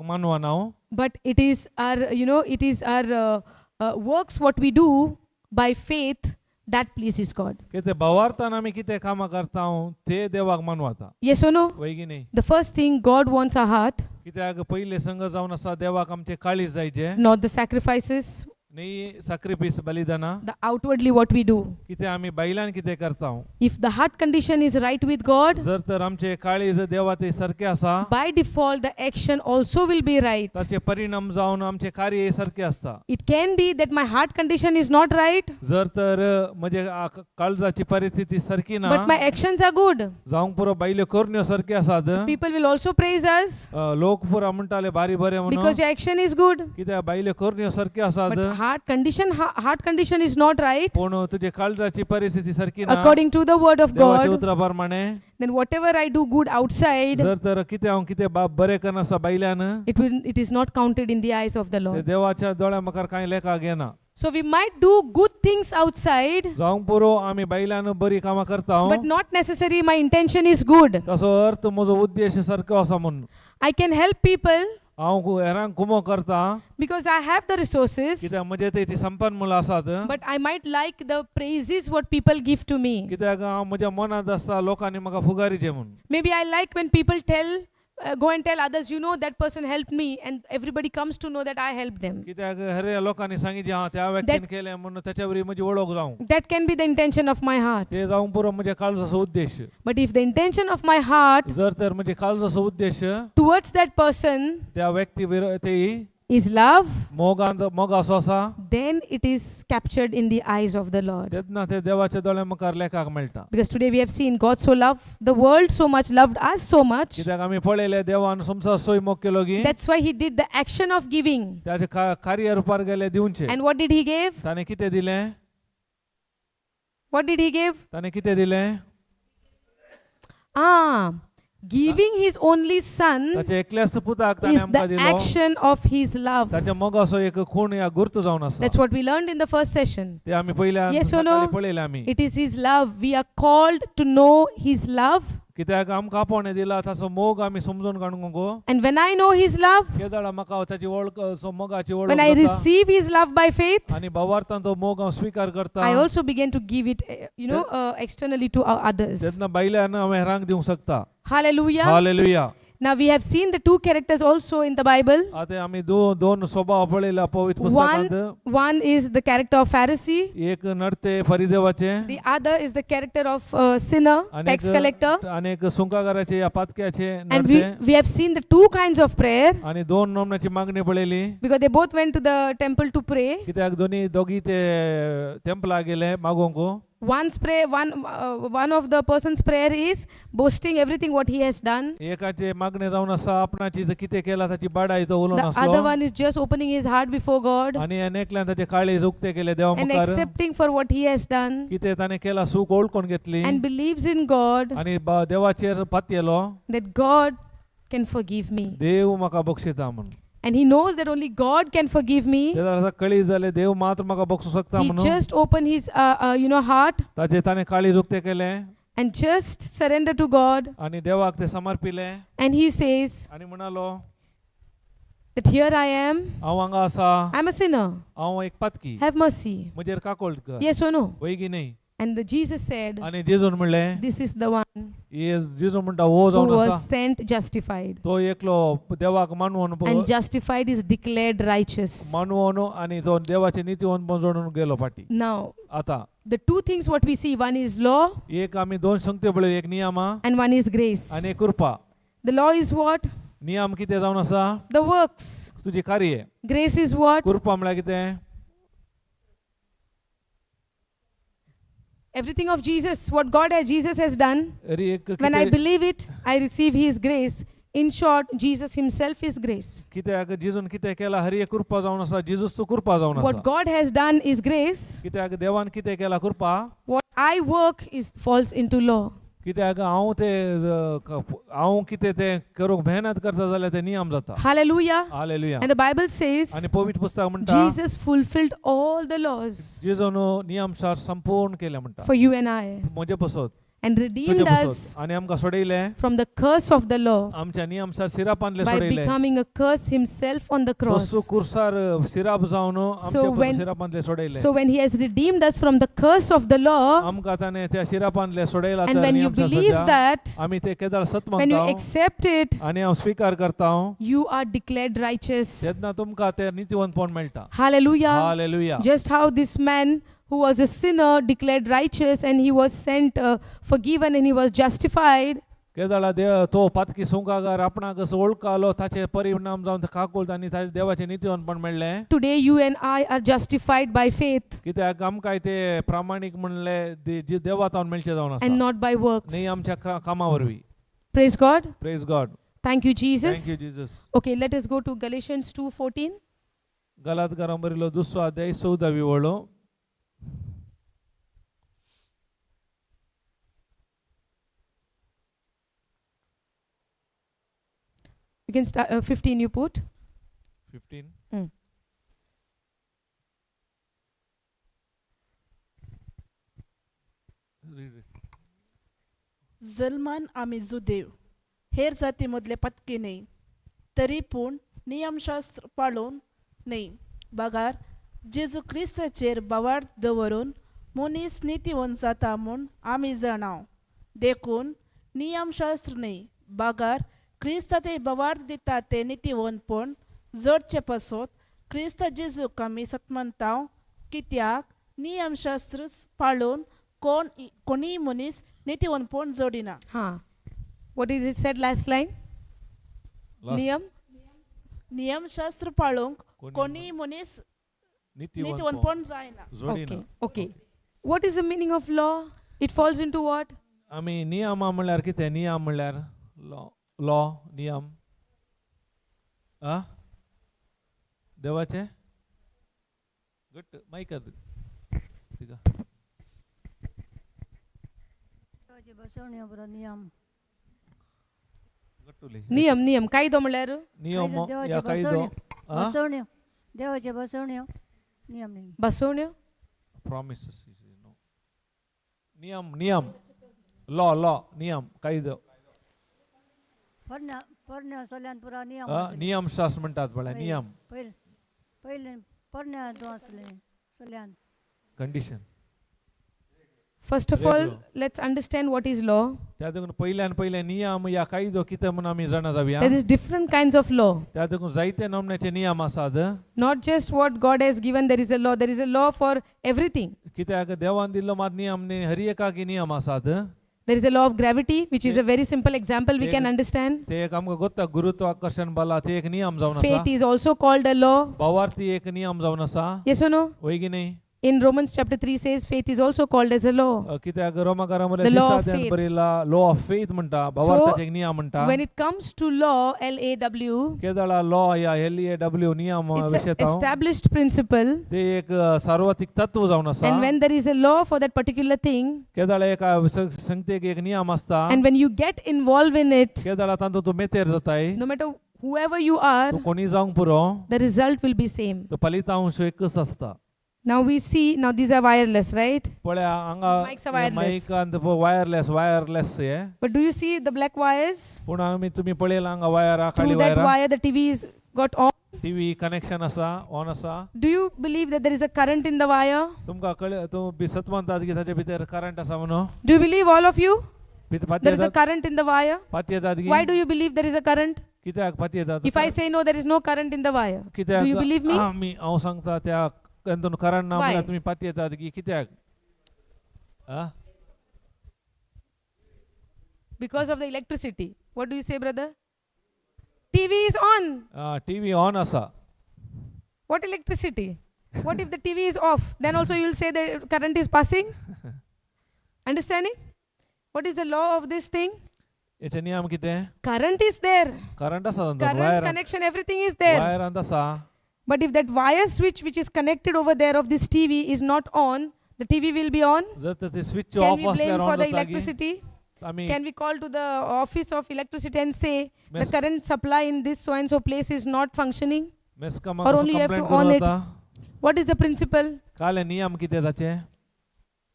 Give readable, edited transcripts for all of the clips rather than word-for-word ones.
मानवाना हांव. But it is our, you know, it is our works what we do by faith that pleases God. कितें भावार्थान आमी कितें कामां करता ते देवाक मानवता. Yes or no? वय की न्ही? The first thing, God wants our heart, कित्याक पयले संग जावन आसा देवाक आमचे काळीज जायचे. Not the sacrifices, न्ही sacrifice बलिदाना. The outwardly what we do. कितें आमी बायलान कितें करता. If the heart condition is right with God, जर तर आमचे काळीज देवा ते सारखे आसा, by default the action also will be right. ताचे परिणाम जावन आमचे कार्य सारखे आसता. It can be that my heart condition is not right, जर तर म्हजे काळजाची परिस्थिती सारकी ना, but my actions are good. जावंक पुरो बायल्यो करण्यो सारक्यो आसात. People will also praise us लोक पुरा म्हणटाले बारी बरे म्हणून, because your action is good. कित्याक बायल्यो करण्यो सारक्यो आसात. But heart condition is not right पूण तुजे काळजाची परिस्थिती सारकी ना according to the word of देवाच्या God. उतरा प्रमाणे, Then whatever I do good outside, जर तर कितें हांव कितें बरें करना आसा बायल्यान, it is not counted in the eyes of the ते Lord. देवाच्या दोळ्या मुखार कांय लेखा घेना. So we might do good things outside, जावंक पुरो आमी बायल्यान बरी कामां करता, but not necessary my intention is good. ताचो अर्थ म्हजो उद्देश सारको आसा म्हणून. I can help people हांव हेरांक कुमो करता because I have the resources, कित्याक म्हजे ते ती संपन्न मुलां आसात. But I might like the praises what people give to me. कित्याक हांव म्हज्या मनांत आसता लोकांनी म्हाका फुगारीचे म्हणून. Maybe I like when people tell, go and tell others, "That person helped me," and everybody comes to know that I helped them. कित्याक हरे लोकांनी सांगितलें हा त्या व्यक्तीन केलें म्हणून त्याच्यावरी म्हजी वळख जावं. That can be the intention of my heart. ते जावंक पुरो म्हज्या काळजाचो उद्देश. But if the intention of my heart जर तर म्हजे काळजाचो उद्देश towards that person त्या व्यक्ती ते is love, मोगान मोगासो आसा, then it is captured in the eyes of the Lord. तेन्ना ते देवाच्या दोळ्या मुखार लेखाक मेळटा. Because today we have seen God so loved the world so much, loved us so much. कित्याक आमी पळयलें देवान संवसार सोय मोग केलो की That's why He did the action of giving. त्याचे कार्य रुपार गेले दिवचे. And what did He give? ताणें कितें दिलें? What did He give? ताणें कितें दिलें? Ah, giving His only Son ताच्या एकल्याच पुताक ताणें is आमकां the दिलो. Action of His love. ताच्या मोगाचो एक खूण या गुर्त जावन आसा. That's what we learned in the first session. ते आमी पयल्या Yes or no? सकाळी पळयलें आमी. It is His love. We are called to know His love. कित्याक आमकां आपोवणें दिला ताचो मोग आमी समजून काडूंक गो. And when I know His love, केदळा म्हाका ताची वळख सो मोगाची वळख when I जाता receive His love by faith, आनी भावार्थान तो मोग हांव स्विकार करता, I also begin to give it, externally to others. तेन्ना बायल्यान हांव हेरांक दिवंक शकता. Hallelujah. Hallelujah. Now we have seen the two characters also in the Bible. आतां आमी दोन स्वभाव पळयला पवित्र पुस्तकांत. One is the character of Pharisee, एक नडते फरिजेवाचे, the other is the character of sinner, आणि tax collector. आणि एक सुंकागाराचे या पातक्याचे And we, नडते. We have seen the two kinds of prayer आणि दोन नमण्याची मागणी पळयली. Because they both went to the temple to pray. कित्याक दोनी दोगी ते टेम्पला गेले मागोंक. One's prayer, one of the person's prayer is boasting everything what he has done. एकाचे मागणे जावन आसा आपणाची जे कितें केला ताची बाडाय तो उलोवन The other आसलो. One is just opening his heart before God आणि एकल्यान ताचे काळीज उक्ते केले देवा and मुखार. Accepting for what he has done कितें ताणें केला सूख ओळखून घेतली and believes in God आणि देवाचेर पातयेलो that God can forgive me. देव म्हाका बक्षिता म्हणून. And he knows that only God can forgive me. तेन्ना आतां कळी जालें देव मात्र म्हाका बक्षू शकता He म्हणून. just opened his heart ताचे ताणें काळीज उक्तें केलें and just surrender to God. आणि देवाक ते समर्पिलें. And he says आणि म्हणालो, that here I am, हांव हांगा आसा, I'm a sinner. हांव एक पातकी, Have mercy. म्हजेर काकोळ कर. Yes or no? वय की न्ही? And the Jesus said, आणि जेजून म्हणलें, "This is the one हे जेजू म्हणटा हो who जावन आसा was sent justified." तो एकलो देवाक मानवून And justified is declared righteous. मानवून आणि तो देवाचे नीतिवंत जोडून गेलो फाटी. Now, आता the two things what we see, one is law एक आमी दोन संगते पळय, एक नियम and one is grace. आणि एक कृपा. The law is what? नियम कितें जावन आसा? The works. तुजी कार्य. Grace is what? कृपा म्हळ्यार कितें? Everything of Jesus, what God has, Jesus has done. अरे एक When I कितें believe it, I receive His grace. In short, Jesus Himself is grace. कित्याक जेजून कितें केला हर एक कृपा जावन आसा, जेजूच कृपा जावन What आसा. God has done is grace. कित्याक देवान कितें केला कृपा. What I work is falls into law. कित्याक हांव ते हांव कितें तें करूंक मेहनत करता जाल्यार ते नियम जाता. Hallelujah. Hallelujah. And the Bible says आनी पवित्र पुस्तक म्हणटा, Jesus fulfilled all the laws जेजून नियम सार संपूर्ण केले म्हणटा for you and I. म्हजे पसत. And redeemed तुजे us पासत आनी आमकां सोडयलें from the curse of the law आमच्या नियमसा सिरापांतले by सोडयले becoming a curse himself on the cross. तसो कुर्सार सिराप जावन So आमच्या when- सिरापांतले सोडयले So when he has redeemed us from the curse of the law, आमकां ताणें त्या शिरापांतले सोडयला and तर when you believe नियमशास्त्राच्या that, आमी ते केदार सत when you मानता accept it, आनी हांव स्विकार करता you are declared righteous. तेन्ना तुमकां ते नितीवंतपण मेळटा. Hallelujah. Hallelujah. Just how this man who was a sinner declared righteous and he was sent forgiven and he was justified. केदाळा देव तो पातकी सुंकागार आपणाक असो ओळखालो ताचे परिणाम जावन काकुळत आनी ताचे देवाचें नितीवंतपण मेळ्ळें. Today you and I are justified by faith कित्याक आमकां ते प्रामाणीक म्हणले जी देवा तावन मेळचें जावन आसा and not by works. न्ही आमच्या कामा वरवीं. Praise God. Praise God. Thank you, Jesus. Thank you Jesus. Okay, let us go to Galatians 2:14. गलातकारां बरयलो दुसरो अध्याय चवदावी वळो. You can start 15 you put. 15. Read it. जल्मान आमी जुदेव हेर जाती मदले पत्की न्हय तरी पूण नियमशास्त्र पाळून न्हय बगार जेजू क्रिस्ताचेर भावार्थ दवरून मनीस नितीवंत जाता म्हूण आमी जाणाव देखून नियमशास्त्र न्हय बगार क्रिस्त ते भावार्थ दिता तें नितीवंतपण जोडचे पासत क्रिस्त जेजूक आमी सतमनताव कित्याक नियमशास्त्रच पाळून कोण कोणीय मनीस नितीवंतपण जोडिना. Huh. What is it said last line? Last. Niyam? नियमशास्त्र पाळूंक कोणी कोणीय मनीस नितीवंतपण नितीवंतपण जायना. जोडिना. Okay. Okay. What is the meaning of law? It falls into what? आमी नियमा म्हणल्यार कितें? नियम म्हणल्यार लॉ, लॉ नियम आ देवाचें घट्ट मायकार तिका देवाची बसवण्यो बरो नियम. घट्ट उलय. नियम नियम कायदो म्हणल्यार नियम कायदो, देवाचे या कायदो बसवण्यो आ बसवण्यो देवाचे बसवण्यो नियम न्ही. बसवण्यो. प्रॉमिसेस नियम नियम लॉ लॉ नियम कायदो. पोरण्या पोरण्या सल्यान पुरा नियम आ, आसले. नियम शास्त्र म्हणटात म्हळ्यार नियम पयले पयले पोरण्या हितून आसले Salyan. Condition. First of all, let's understand what is law. त्या देखून पयल्यान पयले नियम या कायदो कितें म्हूण आमी जाणा जावया. There is different kinds of law. त्या देखून जायते नमण्याचे नियम आसात. Not just what God has given, there is a law. There is a law for everything. कित्याक देवान दिल्लो मात नियम न्ही, हर एकाक नियम आसात. There is a law of gravity, which is a very simple example we can understand. ते एक आमकां गोत्ता गुरुत्वाकर्षण बला ते एक नियम जावन आसा. Faith is also called a law. भावार्थी एक नियम जावन आसा. Yes or no? वय की न्ही? In Romans chapter 3 says faith is also called as a law. कित्याक रोमाकारा The law of अध्यायान faith. बरयला लॉ ऑफ फेथ म्हणटा, भावार्थाचे एक नियम म्हणटा. When it comes to law, L A W, केदळा law या एल ए डब्ल्यू नियम it's an विशेता established principle. ते एक सार्वत्रिक तत्व जावन आसा. And when there is a law for that particular thing, केदळा एका संगतेक एक नियम आसता. and when you get involved in it, केदळा तातूंत तूं मेतेर जाताय. no matter whoever you are, तूं कोणी जावंक पुरो, the result will be same. तो फलितांश एकच आसता. Now we see, now these are wireless, right? पळया हांगा Mics are wireless. मायकांत wireless wireless hey. But do you see the black wires? पूण आमी तुमी पळयला हांगा वायर काळी Through that वायरां wire, the TV is got on. TV connection आसा on आसा. Do you believe that there is a current in the wire? तुमकां कळ तूं बी सत मानतात की ताचे भितर करंट आसा म्हणून? Do you believe, all of you? There is a पातयेतात current in the wire. पातयेतात की Why do you believe there is a current? कित्याक पातयेतात? If I say no, there is no current in the wire. कित्याक Do you believe me? आमी हांव सांगता त्या तातूंत current ना Why? म्हणल्यार तुमी पातयेतात की कित्याक? आ? Because of the electricity. What do you say, brother? TV is on. TV on आसा. What electricity? What if the TV is off? Then also you will say the current is passing? Understanding? What is the law of this thing? हेचे नियम कितें? Current is there. Current आसा तातूंत Current wire connection, everything is there. वायरांत आसा. But if that wire switch which is connected over there of this TV is not on, the TV will be on. जर तर ते switch Can of we blame असल्यार for on the जाता की electricity? आमी Can we call to the office of electricity and say the Mes- current supply in this so and so place is not functioning? मेस्कामाक Or only you have complaint to on करूं it. जाता. What is the principle? काले नियम कितें ताचे?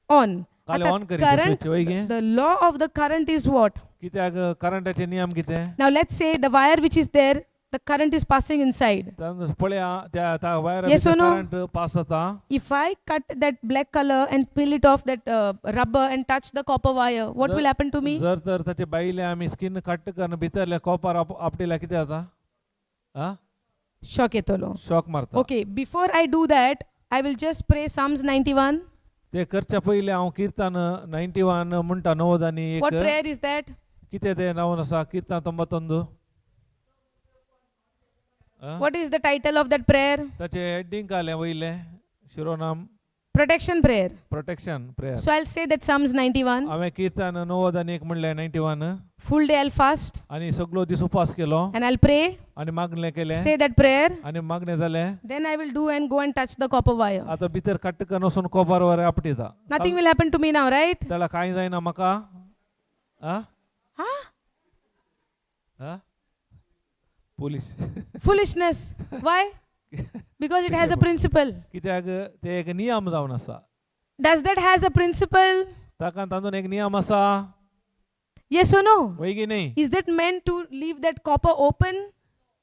On. काल आता on curry current, switch वय गे the law of the current is what? कित्याक करंटाचे नियम कितें Now let's say the wire which is there, the current is passing inside. तांदूळ पळया त्या त्या wire Yes or no? Current pass जाता. If I cut that black color and peel it off that rubber and touch the copper wire, what will happen to me? जर तर ताचे बायले आमी स्किन कट करून भितरल्या कॉपर आपटिल्या कितें जाता? आ Shock येतलो. शॉक मारता. Okay, before I do that, I will just pray Psalms 91. ते करच्या पयलीं हांव किर्तन 91 म्हणटा 90 आनी What एक. Prayer is that? कितें तें नांव आसा किर्तन 91? आ? What is the title of that prayer? ताचें हेडिंग घालें वयलें शिरोनाम. Protection prayer. Protection prayer. So I'll say that Psalms 91. हांवें किर्तन 91 म्हणलें 91. Full day I'll fast आनी सगळो दीस उपास केलो and I'll pray. आनी मागणें केलें Say that prayer. आनी मागणें जालें. Then I will do and go and touch the copper wire. आतां भितर कट्ट करून वचून कोपार वर आपटिता. Nothing will happen to me now, right? ताका कांय जायना म्हाका. आ Huh? Ah police. Foolishness. Why? Because it has a principle. कित्याक ते एक नियम जावन आसा. Does that has a principle? ताका तातूंत एक नियम आसा. Yes or no? वय की न्ही? Is that meant to leave that copper open?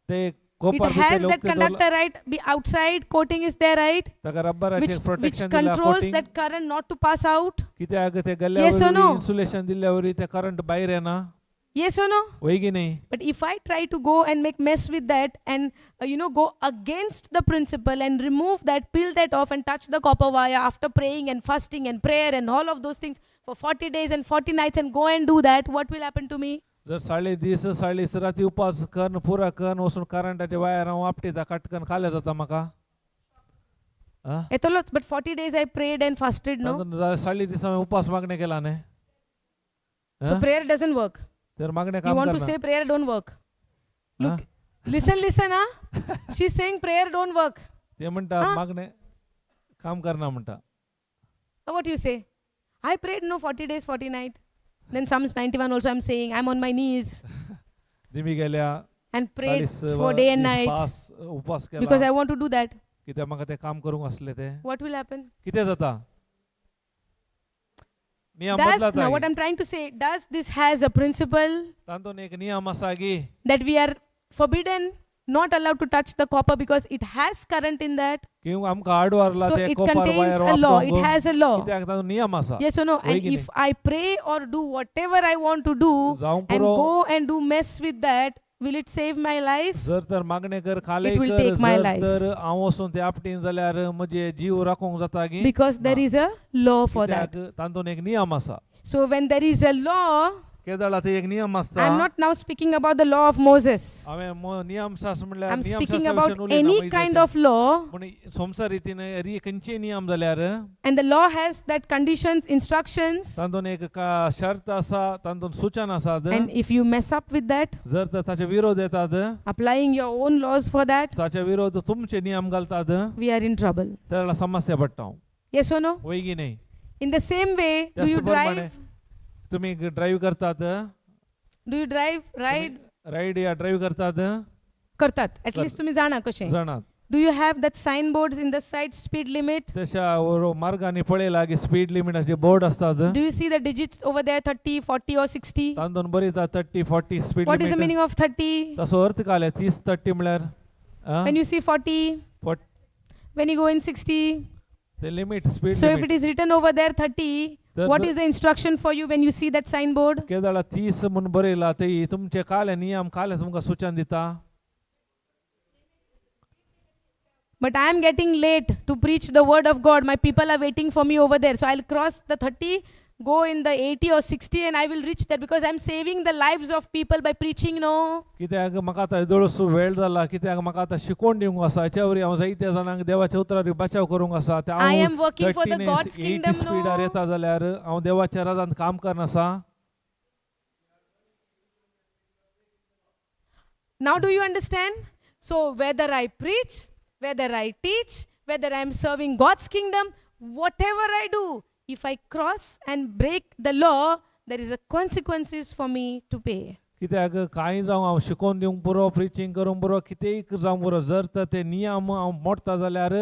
ते It copper has भितर that उक्तें दवरलां. Conductor, right? Be outside coating is there, right? ताका रब्बराचें Which protection दिलां controls coating. That current not to pass out. कित्याक ते Yes or गल्ल्या no? Insulation दिल्ल्या वरी ते करंट भायर येना. Yes or no? वय की न्ही? But if I try to go and make mess with that and go against the principle and remove that, peel that off and touch the copper wire after praying and fasting and prayer and all of those things for 40 days and 40 nights and go and do that, what will happen to me? जर 40 दीस 40 राती उपास करून पुरा करून वचून करंटाचे wire हांव आपटिता cut करून खाल्या जाता म्हाका. आ? Etolots, but 40 days I prayed and fasted, no? तातूंत 40 दीस हांवें उपास मागणें केला न्ही. So ah? Prayer doesn't work. तर मागणें You काम want to करना. Say prayer don't work. Look, listen, listen, huh? She's saying prayer don't work. ते म्हणटा आ? मागणें काम करना म्हणटा. What you say? I prayed, no, 40 days, 40 night. Then Psalms 91 also I'm saying, I'm on my knees दिमी गेल्या and prayed 40 for day and दीस night pass उपास because केला I want to do that. कित्याक म्हाका तें काम करूंक आसलें तें. What will happen? कितें जाता? नियम Does, बदलता. Now what I'm trying to say, does this has a principle तातूंत एक नियम आसा की that we are forbidden, not allowed to touch the copper because it has current in that? किंवा आमकां आडवारला So ते it copper contains wire a law. It वापरूंक has a law. कित्याक तातूंत नियम आसा. Yes or no? वय And की if I pray or do whatever I want to do जावंक and पुरो. Go and do mess with that, will it save my life? जर तर मागणें कर खालें It will कर take my जर life. तर हांव वचून ते आपटीन जाल्यार म्हजे जीव राखूंक जाता की Because there ना. Is a law for that. कित्याक तातूंत एक नियम आसा. So when there is a law, केदळा ते एक नियम आसता. I'm not now speaking about the law of Moses. हांवें नियम शास्त्र म्हणल्यार I'm नियम speaking शास्त्रा about विशीं उलयना any मोइजाचे. Kind of law, पूण संवसार रितीन री खंयचे नियम जाल्यार and the law has that conditions, instructions, तातूंत एक शर्त आसा तातूंत सूचना आसात. and if you mess up with that, जर तर ताचे विरोध येतात applying your own laws for that, ताचे विरोध तुमचे नियम घालतात we are in trouble. त्याला समस्या पडटा. Yes or no? वय की न्ही? In the same way, do त्याच you प्रमाणे drive? तुम्ही ड्रायव्ह करतात. Do you drive, ride? Ride या ड्रायव्ह करतात. करतात. At least तुम्ही जाणा कशें. जाणात. Do you have that signboards in the side, speed limit? तशा मार्गांनी पळयला की स्पीड लिमिटाचे बोर्ड असतात. Do you see the digits over there, 30, 40 or 60? तातूंत बरयता 30 40 speed. What is the meaning of 30? तसो अर्थ काले 30 30 म्हळ्यार आ? When you see 40, when you go in 60. ते limit speed. So if it is written over there 30, तर what is the instruction for you when you see that signboard? केदळा 30 म्हूण बरयला ते तुमचे काले नियम काले तुमकां सूचन दिता. But I am getting late to preach the word of God. My people are waiting for me over there. So I'll cross the 30, go in the 80 or 60, and I will reach there because I'm saving the lives of people by preaching, no? कित्याक म्हाका आतां येदोळसो वेळ जाला कित्याक म्हाका आतां शिकोवन दिवंक आसा हाच्या वरी हांव जायत्या जाणांक देवाच्या उतरार बचाव करूंक आसा ते I am working for the 30 God's 80 kingdom, no? स्पिडार येता जाल्यार हांव देवाच्या राजांत काम करना आसा. Now, do you understand? So, whether I preach, whether I teach, whether I am serving God's kingdom, whatever I do, if I cross and break the law, there is a consequences for me to pay. कित्याक कांय जावं हांव शिकोवन दिवंक पुरो preaching करूंक पुरो कितेंय जावंक पुरो जर तर ते नियम हांव मोडटा जाल्यार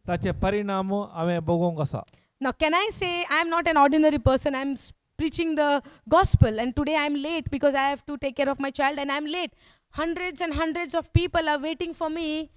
ताचे परिणाम हांवें भोगोवंक आसा. Now, can I say I'm not an ordinary person? I'm preaching the gospel, and today I'm late because I have to take care of my child, and I'm late. Hundreds and hundreds of people are waiting for me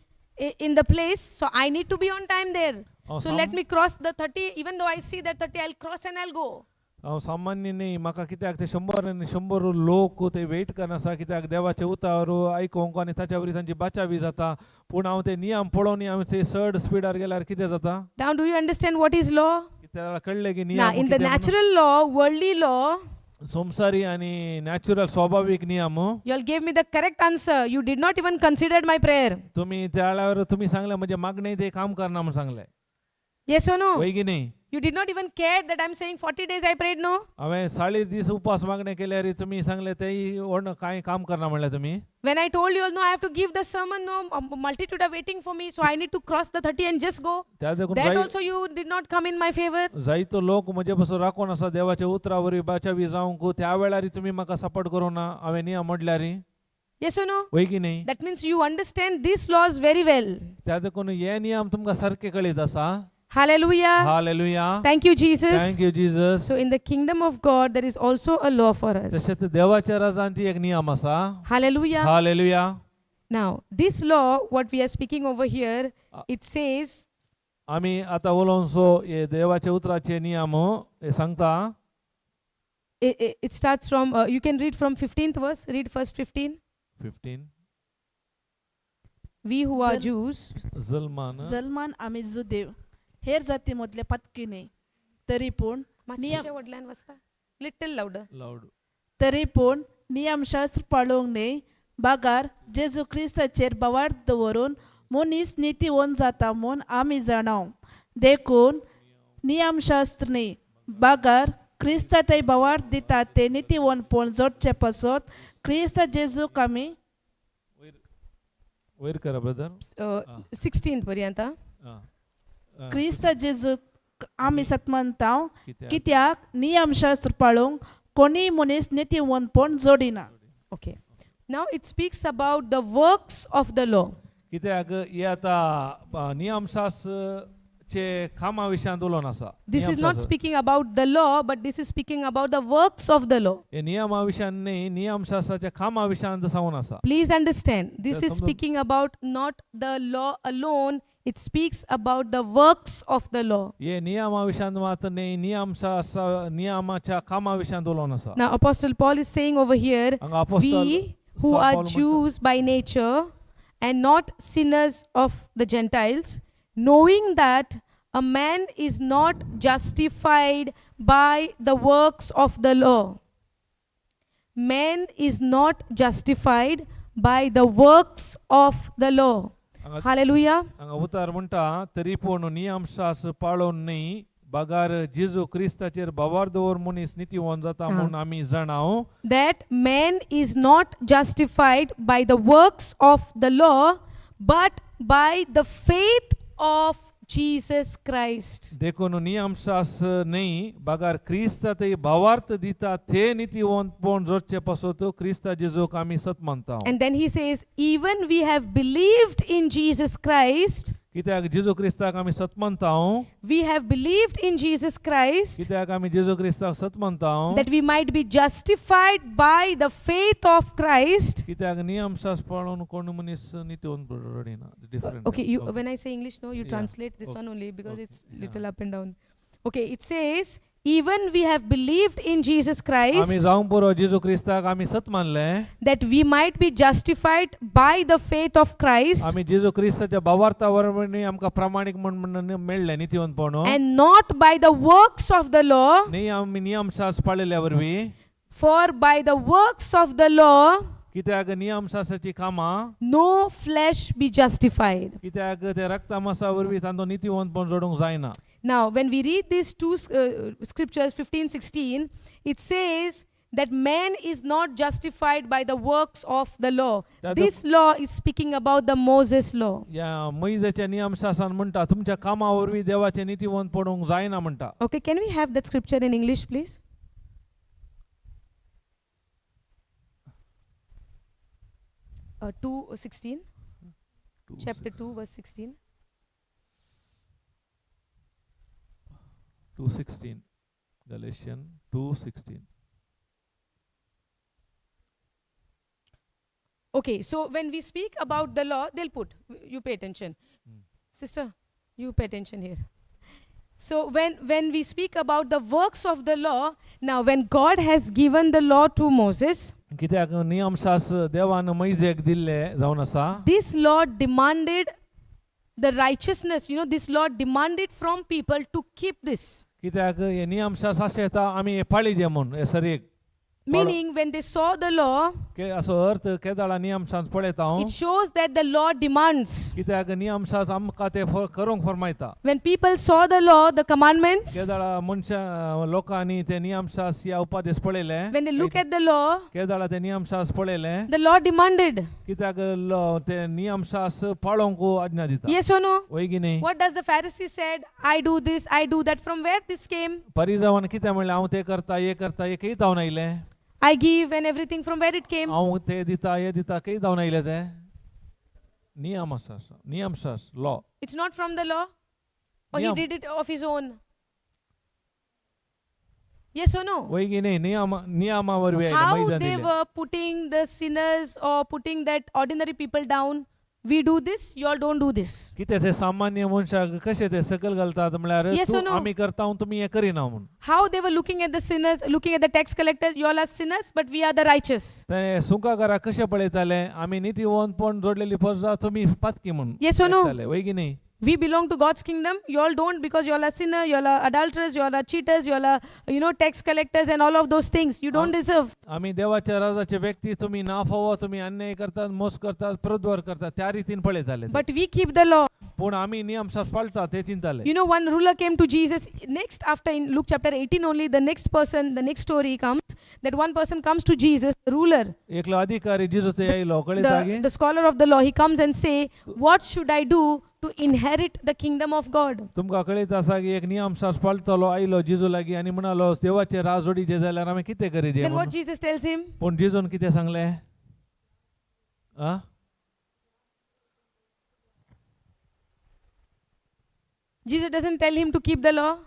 in the place, so I need to be on time there. Oh, So let me cross the 30, even though I see that 30, I'll cross and I'll go. हांव सामान्य न्ही म्हाका कित्याक ते शंबर आनी शंबर लोक ते वेट करना आसा कित्याक देवाचे उतार आयकोंक आनी ताच्या वरी तांची बाचावी जाता पूण हांव ते नियम पळोवन हांव ते चड स्पिडार गेल्यार कितें जाता Now, do you understand what is law? कित्याक कळ्ळें की Now, नियम in the कितें म्हणून? Natural law, worldly law, संवसारी आनी नॅचरल स्वाभावीक नियम you all gave me the correct answer. You did not even consider my prayer. तुम्ही त्या वेळावर तुम्ही सांगले म्हणजे मागणे ते काम करना म्हणून सांगले Yes or no? वय की नाही? You did not even care that I'm saying 40 days I prayed, no? हांवें 40 दीस उपास मागणे केल्यार तुमी सांगले तेय व्हड कांय काम करना म्हणलें तुमी. When I told you all, no, I have to give the sermon, no, a multitude are waiting for me, so I need to cross the 30 and just go. त्या देखून That जाय also you did not come in my favor. जायतो लोक म्हजे पासून राखून आसा देवाच्या उतरा वरवीं बाचावी जावंक त्या वेळार तुमी म्हाका सपोर्ट करूं ना हांवें नियम म्हणल्यार. Yes or no? वय की न्ही? That means you understand these laws very well. त्या देखून हे नियम तुमकां सारके कळीत आसा. Hallelujah. Hallelujah. Thank you, Jesus. Thank you Jesus. So, in the kingdom of God, there is also a law for us. तशेंच देवाच्या राजान ती एक नियम आसा. Hallelujah. Hallelujah. Now, this law, what we are speaking over here, it says आमी आतां उलोवन सो हे देवाच्या उतराचे नियम हे सांगता. it starts from, you can read from 15th verse, read first 15. 15. We who are Jews, जल्मान जल्मान आमी जुदेव हेर जाती मदले पातकी न्ही तरी पूण नियम मातशें व्हडल्यान वाचता, little louder. Loud. तरी पूण नियमशास्त्र पाळूंक न्ही बागार जेजू क्रिस्ताचेर बवार्थ दवरून मनीस नितीवंत जाता म्हूण आमी जाणाव देखून नियमशास्त्र न्ही बागार क्रिस्ता थंय बवार्थ दिता ते नितीवंतपण जोडचे पासत क्रिस्त जेजूक आमी वयर करा ब्रदर. 16th पर्यंत हा. क्रिस्त जेजूक आमी सतमनताव कित्याक कित्याक नियमशास्त्र पाळूंक कोणीय मनीस नितीवंतपण जोडिना. Okay. Now it speaks about the works of the law. कित्याक हे आतां नियमशास्त्रचे कामा विशयांत उलोवन आसा. This is not नियमशास्त्र. Speaking about the law, but this is speaking about the works of the law. हे नियमा विशयान न्ही नियमशास्त्राच्या कामा विशयांत सांगून आसा. Please understand, this Yeah, is speaking about not the law alone, it speaks about the works of the law. हे नियमा विशयांत मात न्ही नियमशास्त्र नियमाच्या कामा विशयांत उलोवन आसा. Now, Apostle Paul is saying over here, हांगा आपोस्ताल we who San are Paul म्हणटा, Jews by nature and not sinners of the Gentiles, knowing that a man is not justified by the works of the law. Man is not justified by the works of the law. हांगा Hallelujah. हांगा उतार म्हणटा तरी पूण नियमशास्त्र पाळोवन न्ही बगार जेजू क्रिस्ताचेर भावार दवर मनीस नितीवंत जाता हा. म्हूण आमी जाणाव. That man is not justified by the works of the law, but by the faith of Jesus Christ. देखून नियमशास्त्र न्ही बगार क्रिस्त ते भावार्थ दिता ते नितीवंतपण जोडचे पासत क्रिस्ता जेजूक आमी सत मानता. And then he says, even we have believed in Jesus Christ, कित्याक जेजू क्रिस्ताक आमी सत मानता. We have believed in Jesus Christ, कित्याक आमी जेजू क्रिस्ताक सत मानता. That we might be justified by the faith of Christ. कित्याक नियमशास्त्र पाळून कोण मनीस नितीवंत रडिना different. Okay, you, when I say English, no, you translate this one only because it's little up and down. Okay, it says, even we have believed in Jesus आमी Christ, जावंक पुरो जेजू क्रिस्ताक आमी सत मानले that we might be justified by the faith of Christ आमी जेजू क्रिस्ताच्या भावार्था वरवीं आमकां प्रामाणीक म्हण म्हण मेळ्ळें नितीवंतपण and not by the works of the law, न्ही आमी नियमशास्त्र पाळिल्ल्या वरवीं for by the works of the law, कित्याक नियमशास्त्राची कामां no flesh be justified. कित्याक ते रक्तामासा वरवीं तांचो नितीवंतपण जोडूंक जायना. Now, when we read these two scriptures, 15, 16, it says that man is not justified by the works of the law. This law is speaking about the Moses law. ह्या मोयजाच्या नियमशास्त्रान म्हणटा तुमच्या कामा वरवीं देवाचें नितीवंत पडूंक जायना म्हणटा. Okay, can we have that scripture in English, please? 2:16, chapter 2, verse 16. 2:16, Galatian 2:16. Okay, so when we speak about the law, they'll put, you pay attention. Sister, you pay attention here. So when we speak about the works of the law, now when God has given the law to Moses, कित्याक नियमशास्त्र देवान मैजेक दिल्ले जावन आसा. This law demanded the righteousness. This law demanded from people to keep this. कित्याक हे नियमशास्त्र अशें येता आमी हे पाळीजे म्हूण हे सरीक. Meaning, when they saw the law, K असो अर्थ केदाळा नियमशास्त्र पळयता हांव it shows that the law demands. कित्याक नियमशास्त्र आमकां ते करूंक फरमायता. When people saw the law, the commandments, केदाळा मनशां लोकांनी ते नियमशास्त्र ह्या उपदेश पळयले, when they look at the law, केदाळा ते नियमशास्त्र पळयले, the law demanded. कित्याक ते नियमशास्त्र पाळोवंक आज्ञा दिता. Yes or no? वय की न्ही? What does the Pharisee said? I do this, I do that. From where this came? परिजावान कितें म्हणलें, हांव तें करता, हें करता, हें खंय जावन आयलें? I give and everything. From where it came? हांव ते दिता, हें दिता, खंय जावन आयलें तें? नियम आसा, नियमशास्त्र, law. It's not from the law? Or he Niyam. Did it of his own? Yes or no? वय की न्ही? नियम नियमा वरवीं आयलें, How मैजान they दिलें. Were putting the sinners or putting that ordinary people down. We do this, you all don't do this. कितें ते सामान्य मनशाक कशें ते सकयल घालतात म्हळ्यार Yes तूं or no? आमी करता तुमी हें करिना म्हूण. How they were looking at the sinners, looking at the tax collectors, you all are sinners, but we are the righteous. ते सुंकाकाराक कशें पळयताले, आमी नितीवंतपण जोडलेली प्रजा, तुमी पातकी म्हूण Yes or no? पळयताले, वय की न्ही? We belong to God's kingdom. You all don't because you all are sinner, you all are adulterers, you all are cheaters, you all are tax collectors and all of those things. You don't deserve. आमी देवाच्या राजाचे व्यक्ती, तुमी ना फावो, तुमी अन्याय करतात, मोस करतात, प्रद्वार करतात, त्या रितीन पळयताले ते. But we keep the law. पूण आमी नियम पाळटा ते चिंताले. One ruler came to Jesus. Next, after in Luke chapter 18 only, the next person, the next story comes that one person comes to Jesus, the ruler, एकलो अधिकारी जेजू थंय आयलो, कळयता the, की the scholar of the law. He comes and say, "What should I do to inherit the kingdom of God?" तुमकां कळयत आसा की एक नियम पाळटलो आयलो जेजू लागीं आनी म्हणालो, देवाचे राज जोडीचे जाल्यार आमी कितें करीजे Then म्हणून. what Jesus tells him? पूण जेजून कितें सांगलें आ? Jesus doesn't tell him to keep the law.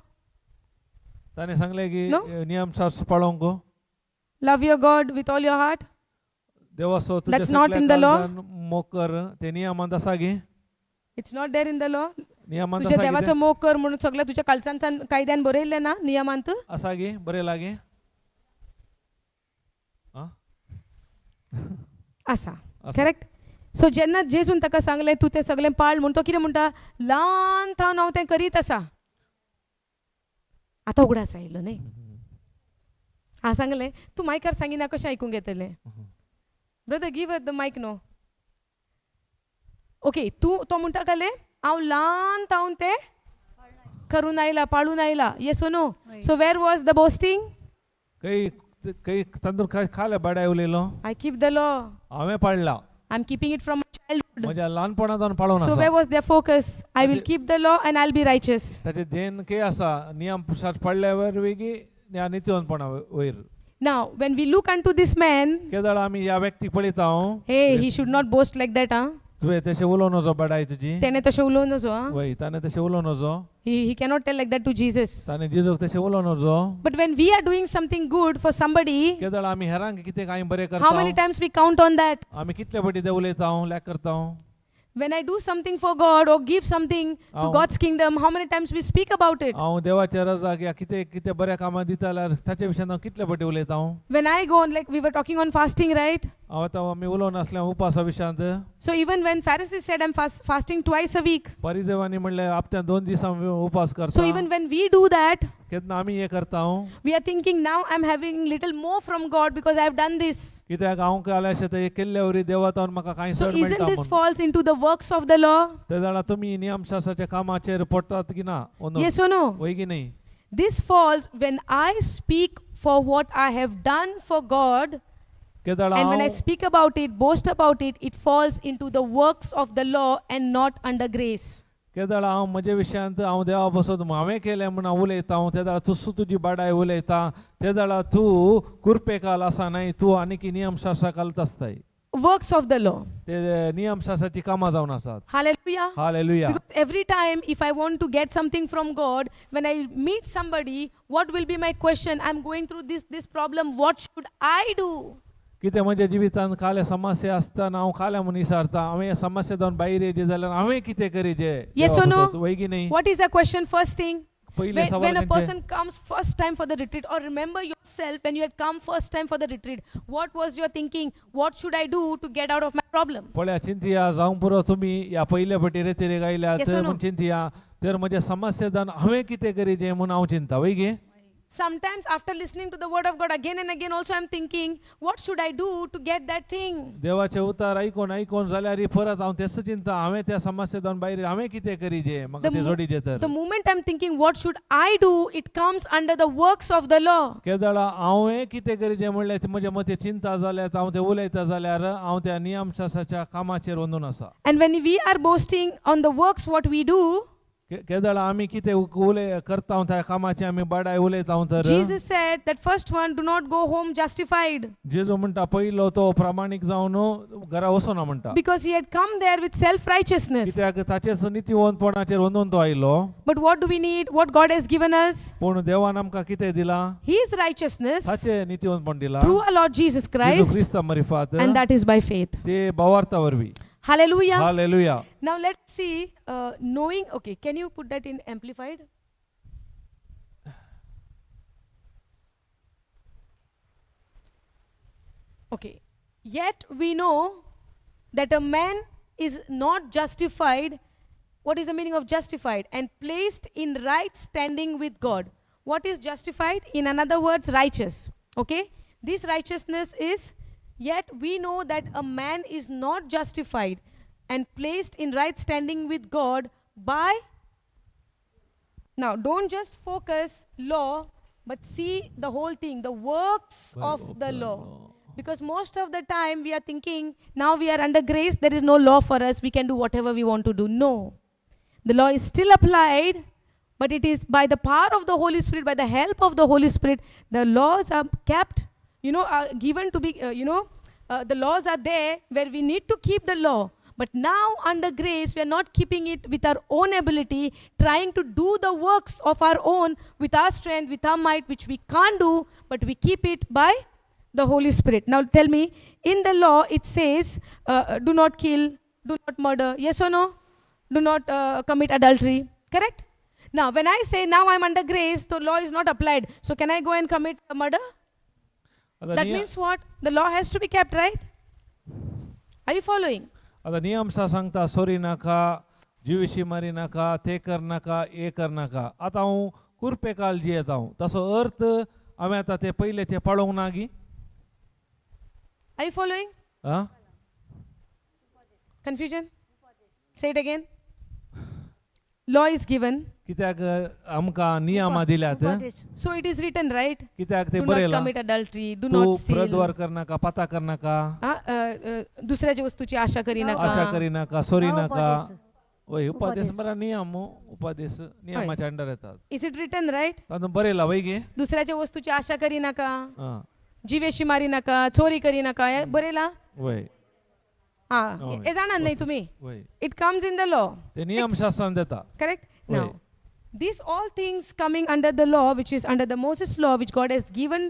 ताणें सांगलें की No? नियम शास्त्र पाळोवंक. Love your God with all your heart. देवाचो तुज्या That's not सगळ्या in the law. काळजान मोग कर, ते नियमांत आसा की? It's not there in the law. नियमांत तुझ्या आसा की देवाचो ते? मोग कर म्हणून सगळ्या तुझ्या कालसांत कायद्यान बरयल्लें ना नियमांत? आसा की बरें लागी आ? आसा. आसा. करेक्ट. सो जेन्ना जेजून ताका सांगलें तूं तें सगळें पाळ म्हूण, तो कितें म्हणटा, ल्हान थावन हांव तें करीत आसा. आतां उगडास आयलो न्ही. हांव सांगलें तूं मायकार सांगिना, कशें आयकूंक येतलें? Brother, give the mic. No, okay. तूं तो म्हणटा काले हांव ल्हान थावन तें करून आयला, पाळून आयला. Yes no? So where was the boasting? खंय खंय तांदूळ खाले बाडाय उलयलो? I keep the law. हांवें पाळला. I am keeping it from childhood. म्हज्या ल्हानपणांत पाळून So where आसा. Was their focus? I will keep the law and I'll be righteous. ताचें ध्येन खंय आसा? नियम शास्त्र पाळल्या वयर की ह्या नितीवंतपणा वयर? Now, when we look unto this man, केदळ आमी ह्या व्यक्तीक पळयता हांव, hey, he should not boast like that, huh? तुवें तशें उलोवं नजो, बाडाय तुजी. तेणे तशें उलोवं नजो, huh? वय, ताणें तशें उलोवं नजो. He cannot tell like that to Jesus. ताणें जेजूक तशें उलोवं नजो. But when we are doing something good for somebody, केदळ आमी हेरांक कितें कांय बरें how many करता, times we count on that? आमी कितले फावटी ते उलयता, लॅक करता? When I do something for God or give something to Oh. God's kingdom, how many times we speak about it? हांव देवाच्या रजाक या कितें कितें बऱ्या कामां दिता जाल्यार ताचे विशयान हांव कितले फावटी उलयता? When I go on, like we were talking on fasting, right? हांव आतां आमी उलोवन आसले उपासा विशयांत. So even when Pharisees said, "I'm fasting twice a week." परिजेवांनी म्हणलें हप्त्यान 2 दीस हांव उपास So करता. even when we do that, केन्ना आमी हें करता, we are thinking now I'm having little more from God because I've done this. कित्याक हांव काल अशें तें केल्ले वरी देवा तावन म्हाका कांय So चड isn't मेळटा this म्हूण. Falls into the works of the law? ते जाणा तुमी नियमशास्त्राच्या कामाचेर पडटात की ना? Yes or no? वय की न्ही? This falls when I speak for what I have done for God, केदळ and when I हांव speak about it, boast about it, it falls into the works of the law and not under grace. केदळ हांव म्हज्या विशयांत हांव देवा बसत हांवें केलें म्हूण हांव उलयता हांव, ते तूं तुजी बाडाय उलयता, ते जाल्यार तूं कुरपेकाल आसा न्हय, तूं आनीक नियमशास्त्रा घालत आसताय. Works of the law. ते नियमशास्त्राची कामां जावन आसात. Hallelujah. Hallelujah. Because every time if I want to get something from God, when I meet somebody, what will be my question? I'm going through this problem. What should I do? कितें म्हज्या जिवितांत काल्या समस्या आसतना हांव काल्या म्हूण विचारता, हांवें ह्या समस्या जावन भायर येयचे जाल्यार हांवें कितें करीचे? Yes or no? वय की न्ही? What is the question? First thing. पयलें When, सवाल when a खंयचें? Person comes first time for the retreat, or remember yourself when you had come first time for the retreat, what was your thinking? What should I do to get out of my problem? पळया, चिंतिया जावंक पुरो, तुमी ह्या पयल्या फावटी रेतिरेक आयल्यात Yes or no? म्हूण चिंतिया, तर म्हज्या समस्या जावन हांवें कितें करीचें म्हूण हांव चिंता, वय गे? Sometimes after listening to the word of God again and again, also I'm thinking, what should I do to get that thing? देवाचें उतार आयकोन आयकोन जाल्यार परत हांव तेच चिंता, हांवें त्या समस्या जावन भायर हांवें कितें करीचें म्हाका The तें mo- जोडीचें तर. The moment I'm thinking, what should I do, it comes under the works of the law. केदळा हांवें कितें करीचें म्हणल्यार ती म्हज्या मते चिंता जाल्यार, हांव तें उलयता जाल्यार हांव त्या नियमशास्त्राच्या कामाचेर वंदून आसा. And when we are boasting on the works what we do, केदळा आमी कितें उलय करता त्या कामाची आमी बडाय उलयता तर, Jesus said that first one, do not go home justified. जेजू म्हणटा, पयलो तो प्रामाणीक जावन घरा वचना म्हणटा. Because he had come there with self righteousness. कित्याक ताचेच नितीवंतपणाचेर वंदून तो आयलो. But what do we need? What God has given us? पूण देवान आमकां कितें दिलां? His righteousness ताचें नितीवंतपण दिलां through our Lord Jesus जेजू Christ, क्रिस्ता मरिफात, and that is by faith. ते भावार्था वरवीं. Hallelujah. Hallelujah. Now let's see, knowing, okay, can you put that in Amplified? Okay. Yet we know that a man is not justified. What is the meaning of justified? And placed in right standing with God. What is justified? In another words, righteous. Okay? This righteousness is, yet we know that a man is not justified and placed in right standing with God by. Now, don't just focus law, but see the whole thing, the works By of the of the law. Law. Because most of the time we are thinking, now we are under grace, there is no law for us, we can do whatever we want to do. No. The law is still applied, but it is by the power of the Holy Spirit, by the help of the Holy Spirit, the laws are kept, are given to be, the laws are there where we need to keep the law. But now, under grace, we are not keeping it with our own ability, trying to do the works of our own with our strength, with our might, which we can't do, but we keep it by the Holy Spirit. Now, tell me, in the law, it says, do not kill, do not murder. Yes or no? Do not commit adultery. Correct? Now, when I say now I'm under grace, the law is not applied. So, can I go and commit a murder? आतां That निय- means what? The law has to be kept, right? Are you following? आतां नियमसा सांगता, sorry नाका, जिविशी मारी नाका, ते कर नाका, हे कर नाका. आतां हांव कुरपेकाल जियेता हांव, ताचो अर्थ हांवें आतां ते पयलेचे पाळोवंक ना गी? Are you following? आं. Confusion? Say it again. Law is given. कित्याक आमकां नियमां दिल्यात. उपदेश. So it is written, right? कित्याक ते Do not बरयलां, commit adultery, do तूं not steal. प्रद्वार करनाका, पाता करनाका, हा, अ, अ, दुसऱ्याच्या वस्तूची आशा करी आशा नका. करिनाका, सोरी हा, नाका. उपदेश. वय, उपदेश. उपदेश. बरा नियम, उपदेश नियमाच्या अंडर येतात. Is it written, right? तातूंत बरयला, वय गे? दुसऱ्याच्या वस्तूची आशा करी नका, आं. जिवेशी मारी नका, चोरी करी नका, हे बरयला. वय. हा, हय. हे जाणात नाही तुम्ही? वय. It comes in the law. ते नियमशास्त्रान देता. Correct? Right. Now, these all things coming under the law, which is under the Moses law, which God has given,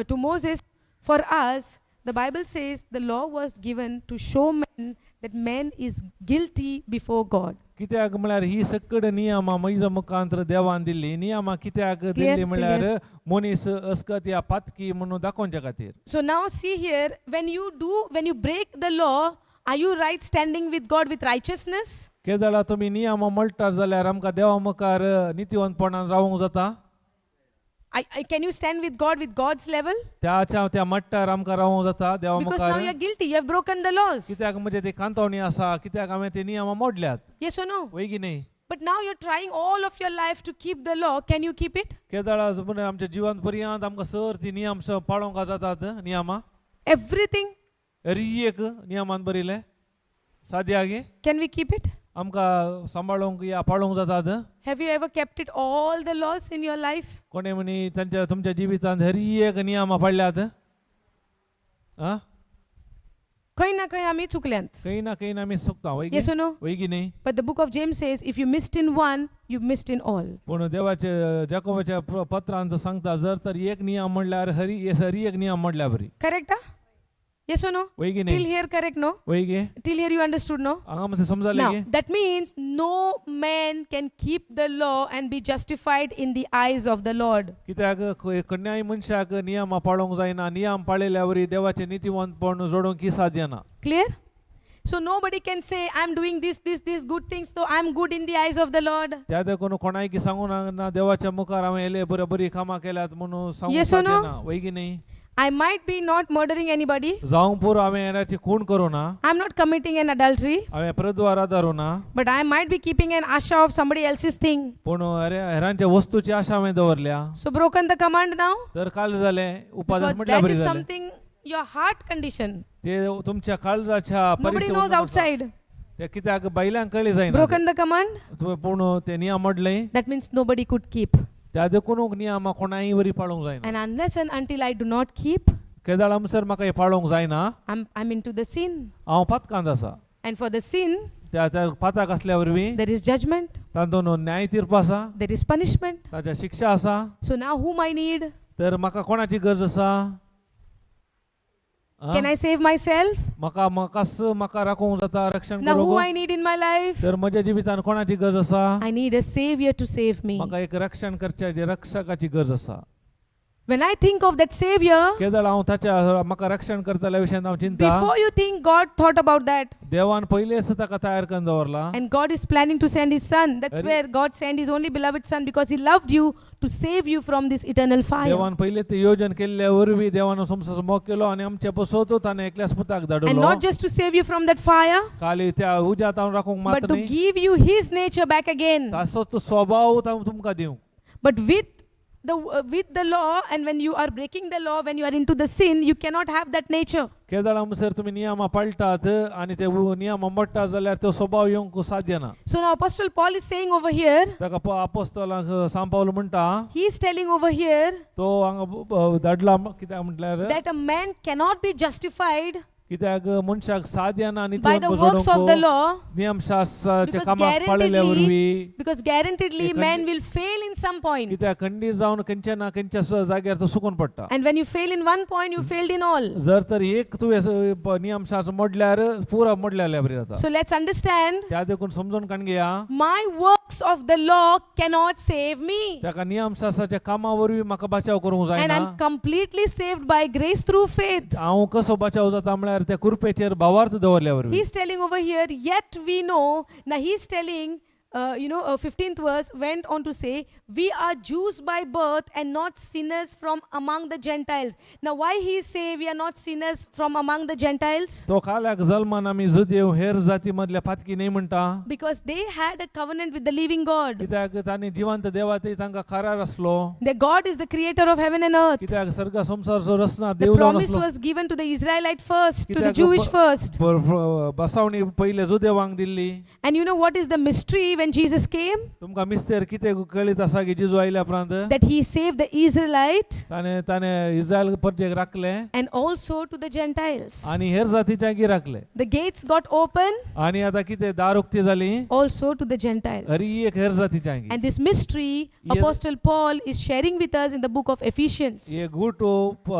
to Moses for us. The Bible says the law was given to show men that man is guilty before God. कित्याक म्हळ्यार ही सकड नियमां म्हज्या मुखांतर देवान दिल्ली नियमां कित्याक दिल्ली म्हळ्यार मनीस अस्कत या पातकी म्हणून दाखोवच्या खातीर. So now see here, when you break the law, are you right standing with God with righteousness? केदळा तुमी नियमां मोडटात जाल्यार आमकां देवा मुखार नितीवंतपणान रावूंक जाता? Can you stand with God with God's level? त्याच्या त्या मट्टार आमकां रावूंक जाता देवा Because now मुखार? you are guilty. You have broken the laws. कित्याक म्हणजे ते कांतावणी आसा, कित्याक हांवें ते नियमां मोडल्यात. Yes or no? वय की न्ही? But now you're trying all of your life to keep the law. Can you keep it? केदळा म्हणून आमच्या जिवन पर्यंत आमकां सर ती नियम पाळोवंक जातात नियमां? Everything. री एक नियमान बरयलें सादी आगे. Can we keep it? आमकां सांबाळूंक या पाळोवंक जातात? Have you ever kept it all the laws in your life? कोणे म्हणी तांच्या तुमच्या जिवितांत हरी एक नियमां पाळल्यात आं? खंय ना खंय आमी चुकल्यांत. खंय ना खंय ना आमी चुकता वय Yes or no? वय की न्ही? But the book of James says if you missed in one, you missed in all. पूण देवाचे जाकोबाच्या पत्रांत सांगता जर तर एक नियम म्हणल्यार हरी हरी एक नियम म्हणल्या बरी. Correct? Ah? Yes or no? वय की Till न्ही? here, correct? No? वय गे? Till here, you understood? No? हांगा मातशें समजलें Now, गे? that means no man can keep the law and be justified in the eyes of the Lord. कित्याक खंयच्याय मनशाक नियमां पाळोवंक जायना, नियम पाळिल्ल्या वरी देवाचें नितीवंतपण जोडूंक की साध्य ना. Clear? So nobody can say, I'm doing this, this, this good things, so I'm good in the eyes of the Lord. त्या देखून कोणायकी सांगू ना देवाच्या मुखार हांवें येले बऱ्यो बरी कामां केल्यात म्हणून सांगूंक Yes or साध्य no? ना. वय की न्ही? I might be not murdering anybody. जावंक पुरो हांवें येणाची खूण करूं ना. I'm not committing an adultery. हांवें प्रद्वारा धरूं ना. But I might be keeping an asha of somebody else's thing. पूण अरे हेरांच्या वस्तूची आशा हांवें दवरल्या. So broken the command now? तर काल जालें उपादन Because म्हटल्या that बरी is जालें. something, your heart condition. ते तुमच्या काळजाच्या Nobody knows परिस्थिती outside. ते कित्याक बायलांक कळी जायना. Broken the command? तुवें पूण ते नियम मोडले. That means nobody could keep. त्या देखून नियम कोणाय वरी पाळोवंक जायना. And unless and until I do not keep, केदाळ आमसर म्हाका हें पाळोवंक जायना, I'm into the sin. हांव पातकांत आसा. And for the sin, त्या त्या पाताक आसल्या वरवीं there is judgment, तातूंत न्याय तीर्प आसा, there is punishment. ताच्या शिक्षा आसा. So now whom I need? तर म्हाका कोणाची गरज आसा? आं? Can I save myself? म्हाका म्हाकाच म्हाका राखूंक जाता रक्षण Now who करूंक? I need in my life? तर म्हज्या जिवितान कोणाची गरज आसा? I need a savior to save me. म्हाका एक रक्षण करच्या रक्षकाची गरज आसा. When I think of that savior, केदळ हांव ताच्या म्हाका रक्षण करतल्या विशयान हांव चिंता, before you think God thought about that, देवान पयलेच ताका तयार करून दवरला. and God is planning to send his son. That's Very- where God sent his only beloved son, because he loved you to save you from this eternal fire. देवान पयले ते योजन केल्ल्या वरवीं देवान संवसार मोग केलो आनी आमच्या पसोत ताणें एकल्याच पुताक And धाडलो. not just to save you from that fire, खाली त्या उज्यांत हांव राखूंक but मात्र to न्ही, give you his nature back again. तासोच तो स्वभाव तांव तुमकां दिवं. But with the law, and when you are breaking the law, when you are into the sin, you cannot have that nature. केदळा म्हणसर तुमी नियमां पाळटात आनी ते नियमां मोडटात जाल्यार तो स्वभाव येवंक साध्य ना. So now Apostle Paul is saying over here, ताका आपोस्तलांक सांपावलो म्हणटा, he is telling over here तो हांगा धाडला कित्याक म्हटल्यार that a man cannot be justified कित्याक मनशाक साध्य ना by the works of the law, नियमशास्त्राच्या because कामाक पाळिल्ल्या guaranteedly, वरवीं, because guaranteedly Ekandi- man will fail in some point. कित्याक खंडीत जावन खंयच्या ना खंयच्या जाग्यार तो सुकून पडटा. And when you fail in one point, you failed in all. जर तर एक तुवें नियमशास्त्र मोडल्यार पुरा मोडलेल्या बरी जाता. So let's understand, त्या देखून समजून काण घेया, my works of the law cannot save me. ताका नियमशास्त्राच्या कामा वरवीं म्हाका बचाव करूंक And जायना. I'm completely saved by grace through faith. हांव कसो बचाव जाता म्हळ्यार त्या कृपेचेर भावार्थ दवरल्या वरवीं. He's telling over here, yet we know. Now he's telling, 15th verse went on to say, we are Jews by birth and not sinners from among the Gentiles. Now why he say we are not sinners from among the Gentiles? तो काल्याक जल्मान आमी जुदेव हेर जाती मदल्या पातकी न्ही म्हणटा. Because they had a covenant with the living God. कित्याक तांणी जिवंत देवा ते तांकां करार आसलो. Their God is the creator of heaven and earth. कित्याक सर्ग संवसारचो रचना The देव जावन promise आसलो. was given to the Israelite first, to the कित्याक Jewish first. बसावणी पयले जुदेवांक दिल्ली. And you know what is the mystery when Jesus came? तुमकां मिस्तेर कितें कळीत आसा की जेजू आयल्या उपरांत That he saved the Israelite ताणें ताणें Israel परजेक राखलें and also to the Gentiles. आनी हेर जातीच्यांकी राखलें. The gates got open आनी आतां कितें दार उक्ती जाली also to the Gentiles. Hari एक हेर जातीच्यांकी. And this mystery, Yes. Apostle Paul is sharing with us in the book of Ephesians. हे गुट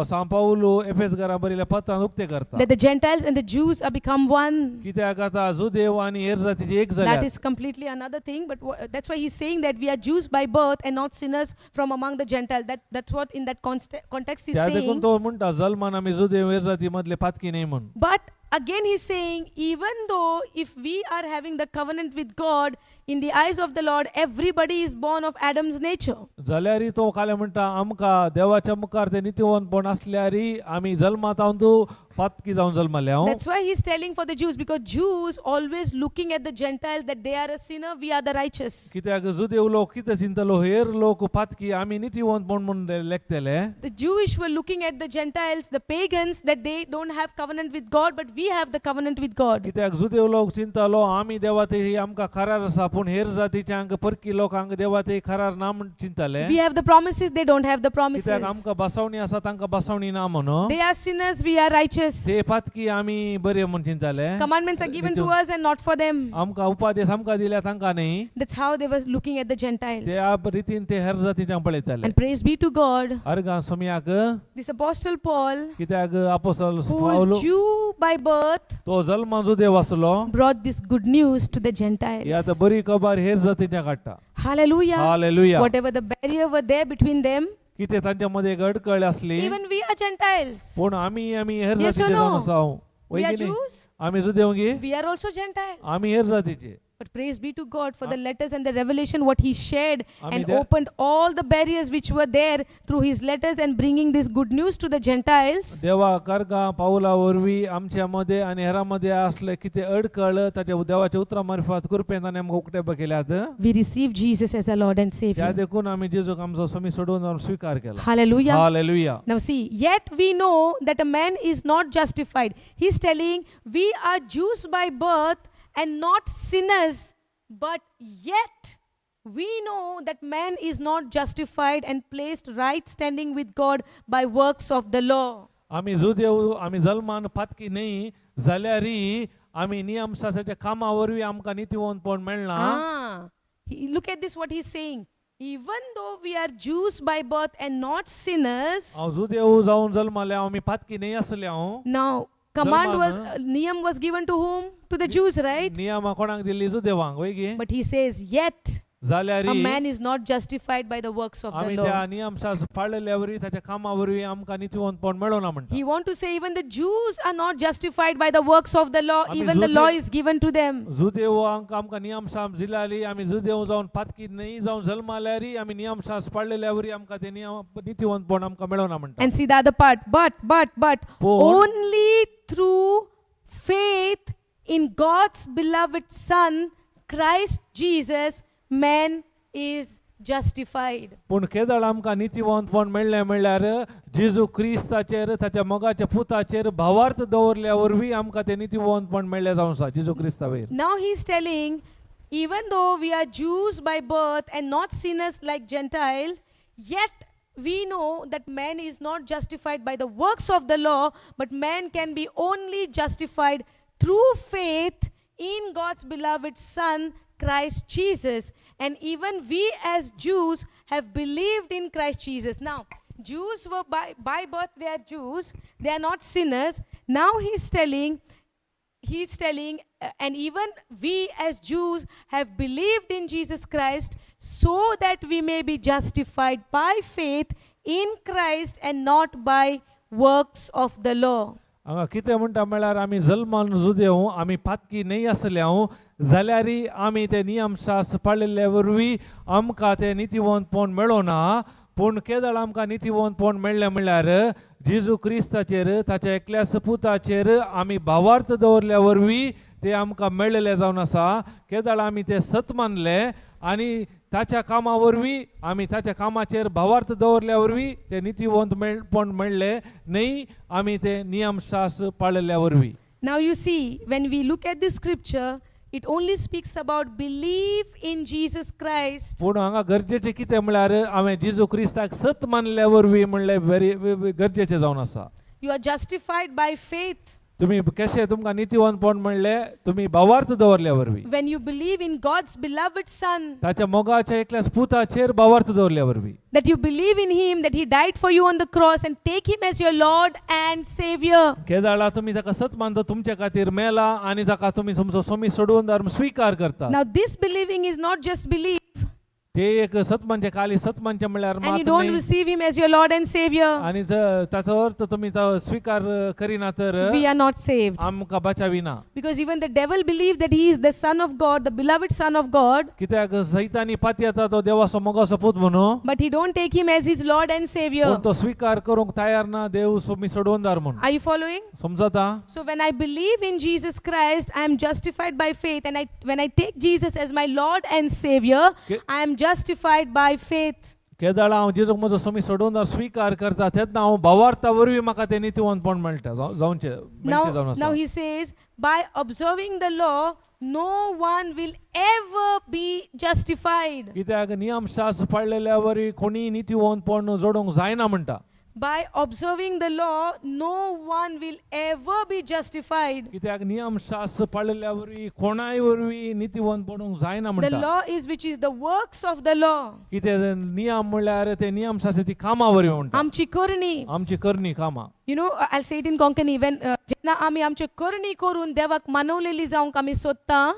सांपावलो एफेस घरा बरयल्या पत्रान उक्ते करता. That the Gentiles and the Jews are become one. कित्याक आतां जुदेव आनी हेर जातीचे एक That जाल्यात. is completely another thing, but that's why he's saying that we are Jews by birth and not sinners from among the Gentiles. That's what in that context he's त्या देखून saying. तो म्हणटा जल्मान आमी जुदेव हेर जाती मदले पातकी न्ही म्हूण. But again, he's saying, even though if we are having the covenant with God, in the eyes of the Lord, everybody is born of Adam's nature. जाल्यारय तो काल्या म्हणटा आमकां देवाच्या मुखार ते नितीवंतपण आसल्यारय आमी जल्मात हांव तूं पातकी जावन जल्माले हांव. That's why he's telling for the Jews, because Jews always looking at the Gentiles that they are a sinner, we are the righteous. कित्याक जुदेव लोक कितें चिंतलो हेर लोक पातकी आमी नितीवंतपण म्हूण लेखतले. The Jewish were looking at the Gentiles, the pagans, that they don't have covenant with God, but we have the covenant with God. कित्याक जुदेव लोक चिंतालो आमी देवा ते ही आमकां करार आसा, पूण हेर जातीच्यांक परकी लोकांक देवा ते करार ना म्हण चिंताले. We have the promises, they don't have the promises. कित्याक आमकां बसवणी आसा, तांकां बसवणी ना म्हणून. They are sinners, we are righteous. ते पातकी, आमी बरे म्हूण चिंताले. Commandments are given to us and not for them. आमकां उपदेश आमकां दिल्या, तांकां न्ही. That's how they were looking at the Gentiles. त्या रितीन ते हेर जातीच्यांक पळयताले. And praise be to God, अर्गां सोमयाक, this Apostle Paul, कित्याक आपोसल who was पावलो, Jew by birth, तो जल्मान जुदेव आसलो, brought this good news to the he Gentiles. आतां बरी खबर हेर जातीच्या काडटा. Hallelujah. Hallelujah. Whatever the barrier were there between them, कितें तांच्या मदें एक अडकळ आसली, even we are Gentiles. पूण आमी आमी हेर Yes or जातीचे no? जावन आसा. We are वय की न्ही? Jews, आमी जुदेव गी? We are also Gentiles. आमी हेर जातीचे. But praise be to God for the letters and the revelation what he shared Ami and opened all the barriers which were there through his letters and bringing this good news to the Gentiles. देवा कर्गा पावला वरवीं आमच्या मदें आनी हेरां मदें आसले कितें अडकळ ताच्या देवाच्या उतरां मार्फत कृपेन ताणें आमकां उक्ते केल्यात. We receive Jesus as our Lord and त्या Savior. देखून आमी जेजूक आमचो समी सोडून स्वीकार केला. Hallelujah. Hallelujah. Now see, yet we know that a man is not justified. He's telling we are Jews by birth and not sinners, but yet we know that man is not justified and placed right standing with God by works of the law. आमी जुदेव, आमी जल्मान पातकी न्ही जाल्यारय आमी नियमशास्त्राच्या कामा वरवीं आमकां नितीवंतपण मेळना. Ah, look at this, what he's saying. Even though we are Jews by birth and not sinners, हांव जुदेव जावन जल्माले हांव, आमी पातकी न्ही आसले हांव. Now command was, Jalman, niyam was given to whom? To the Jews, right? नियमां कोणाक दिल्ली? जुदेवांक, वय गी? But he says, yet जाल्यार a man is not justified by the works of the आमी law. त्या नियमशास्त्र पाळलेल्या वरवीं, ताच्या कामा वरवीं आमकां नितीवंतपण मेळना म्हणटा. He want to say even the Jews are not justified by the works of the law, Ami even the Jude- law is given to them. जुदेवांक आमकां नियमशास्त्र दिल्यारी आमी जुदेव जावन पातकी न्ही जावन जल्माल्यारी आमी नियमशास्त्र पाळलेल्या वरवीं आमकां ते नियम नितीवंतपण आमकां मेळना म्हणटा. And see the other part. But पूण only through faith in God's beloved Son, Christ Jesus, man is justified. पूण केदळ आमकां नितीवंतपण मेळ्ळें म्हणल्यार जेजू क्रिस्ताचेर, ताच्या मोगाच्या पुताचेर भावार्थ दवरल्या वरवीं आमकां तें नितीवंतपण मेळ्ळें जावन आसा जेजू क्रिस्ता वयर. Now he's telling, even though we are Jews by birth and not sinners like Gentiles, yet we know that man is not justified by the works of the law, but man can be only justified through faith in God's beloved Son, Christ Jesus. And even we as Jews have believed in Christ Jesus. Now, Jews were by birth, they are Jews, they are not sinners. Now he's telling, and even we as Jews have believed in Jesus Christ so that we may be justified by faith in Christ and not by works of the law. हांगा कितें म्हणटा म्हळ्यार आमी जल्मान जुदेव, आमी पातकी न्हय आसले हांव, जाल्यारय आमी ते नियमशास्त्र पाळिल्ले वरवीं आमकां तें नितीवंतपण मेळोना. पूण केदळ आमकां नितीवंतपण मेळ्ळें म्हणल्यार जेजू क्रिस्ताचेर, ताच्या एकल्या सपुताचेर आमी भावार्थ दवरल्या वरवीं ते आमकां मेळ्ळेलें जावन आसा. केदळ आमी ते सत मानले आनी ताच्या कामा वरवीं, आमी ताच्या कामाचेर भावार्थ दवरल्या वरवीं ते नितीवंत मेळपण मेळ्ळें न्हय आमी ते नियमशास्त्र पाळिल्ल्या वरवीं. Now you see, when we look at this scripture, it only speaks about belief in Jesus Christ. पूण हांगा गरजेचें कितें म्हळ्यार हांवें जेजू क्रिस्ताक सत मानल्या वरवीं म्हणलें वेरी गरजेचें जावन आसा. You are justified by faith तुमी कशें तुमकां नितीवंतपण म्हणलें? तुमी भावार्थ दवरल्या वरवीं. When you believe in God's beloved Son, ताच्या मोगाच्या एकल्या पुताचेर भावार्थ दवरल्या वरवीं, that you believe in Him, that He died for you on the cross, and take Him as your Lord and Savior. केदाळा तुमी ताका सत मानता, तुमच्या खातीर मेला आनी ताका तुमी तुमचो सोमी सोडून धर्म स्विकार करता. Now, this believing is not just belief, ते एक सत मानचें खाली सत मानचें म्हणल्यार and मात you don't न्हय. Receive Him as your Lord and Savior, आनी ताचो अर्थ तुमी तो स्विकार करिना तर we are not saved. आमकां बचाविना. Because even the devil believed that he is the Son of God, the beloved Son of God, कित्याक सैतानी पाती येता तो देवाचो मोगाचो पूत म्हणून, but he don't take Him as his Lord and Savior. पूण तो स्विकार करूंक तयार ना देव सोमी सोडवणदार म्हणून. Are you following? समजता? So when I believe in Jesus Christ, I am justified by faith. And when I take Jesus as my Lord and Savior, I am justified by faith. केदाळा हांव जेजूक म्हजो स्वामी सोडून स्वीकार करता तेन्ना हांव भावार्था वरवीं म्हाका तें नितीवंतपण मेळटा जावचें मेळचें जावन Now, आसा. now he says, by observing the law, no one will ever be justified. कित्याक नियमशास्त्र पाळलेल्या वरवीं कोणीय नितीवंतपण जोडूंक जायना म्हणटा. By observing the law, no one will ever be justified. कित्याक नियमशास्त्र पाळलेल्या वरवीं कोणाय वरवीं नितीवंत पडूंक जायना The म्हणटा. law is which is the works of the law. कितें नियम म्हणल्यार ते नियमशास्त्राची कामां वरवीं म्हणटा. आमची करणी. आमची करणी कामां. I'll say it in Konkani. When जेन्ना आमी आमचे करणी करून देवाक मानवलेली जावंक आमी सोदता.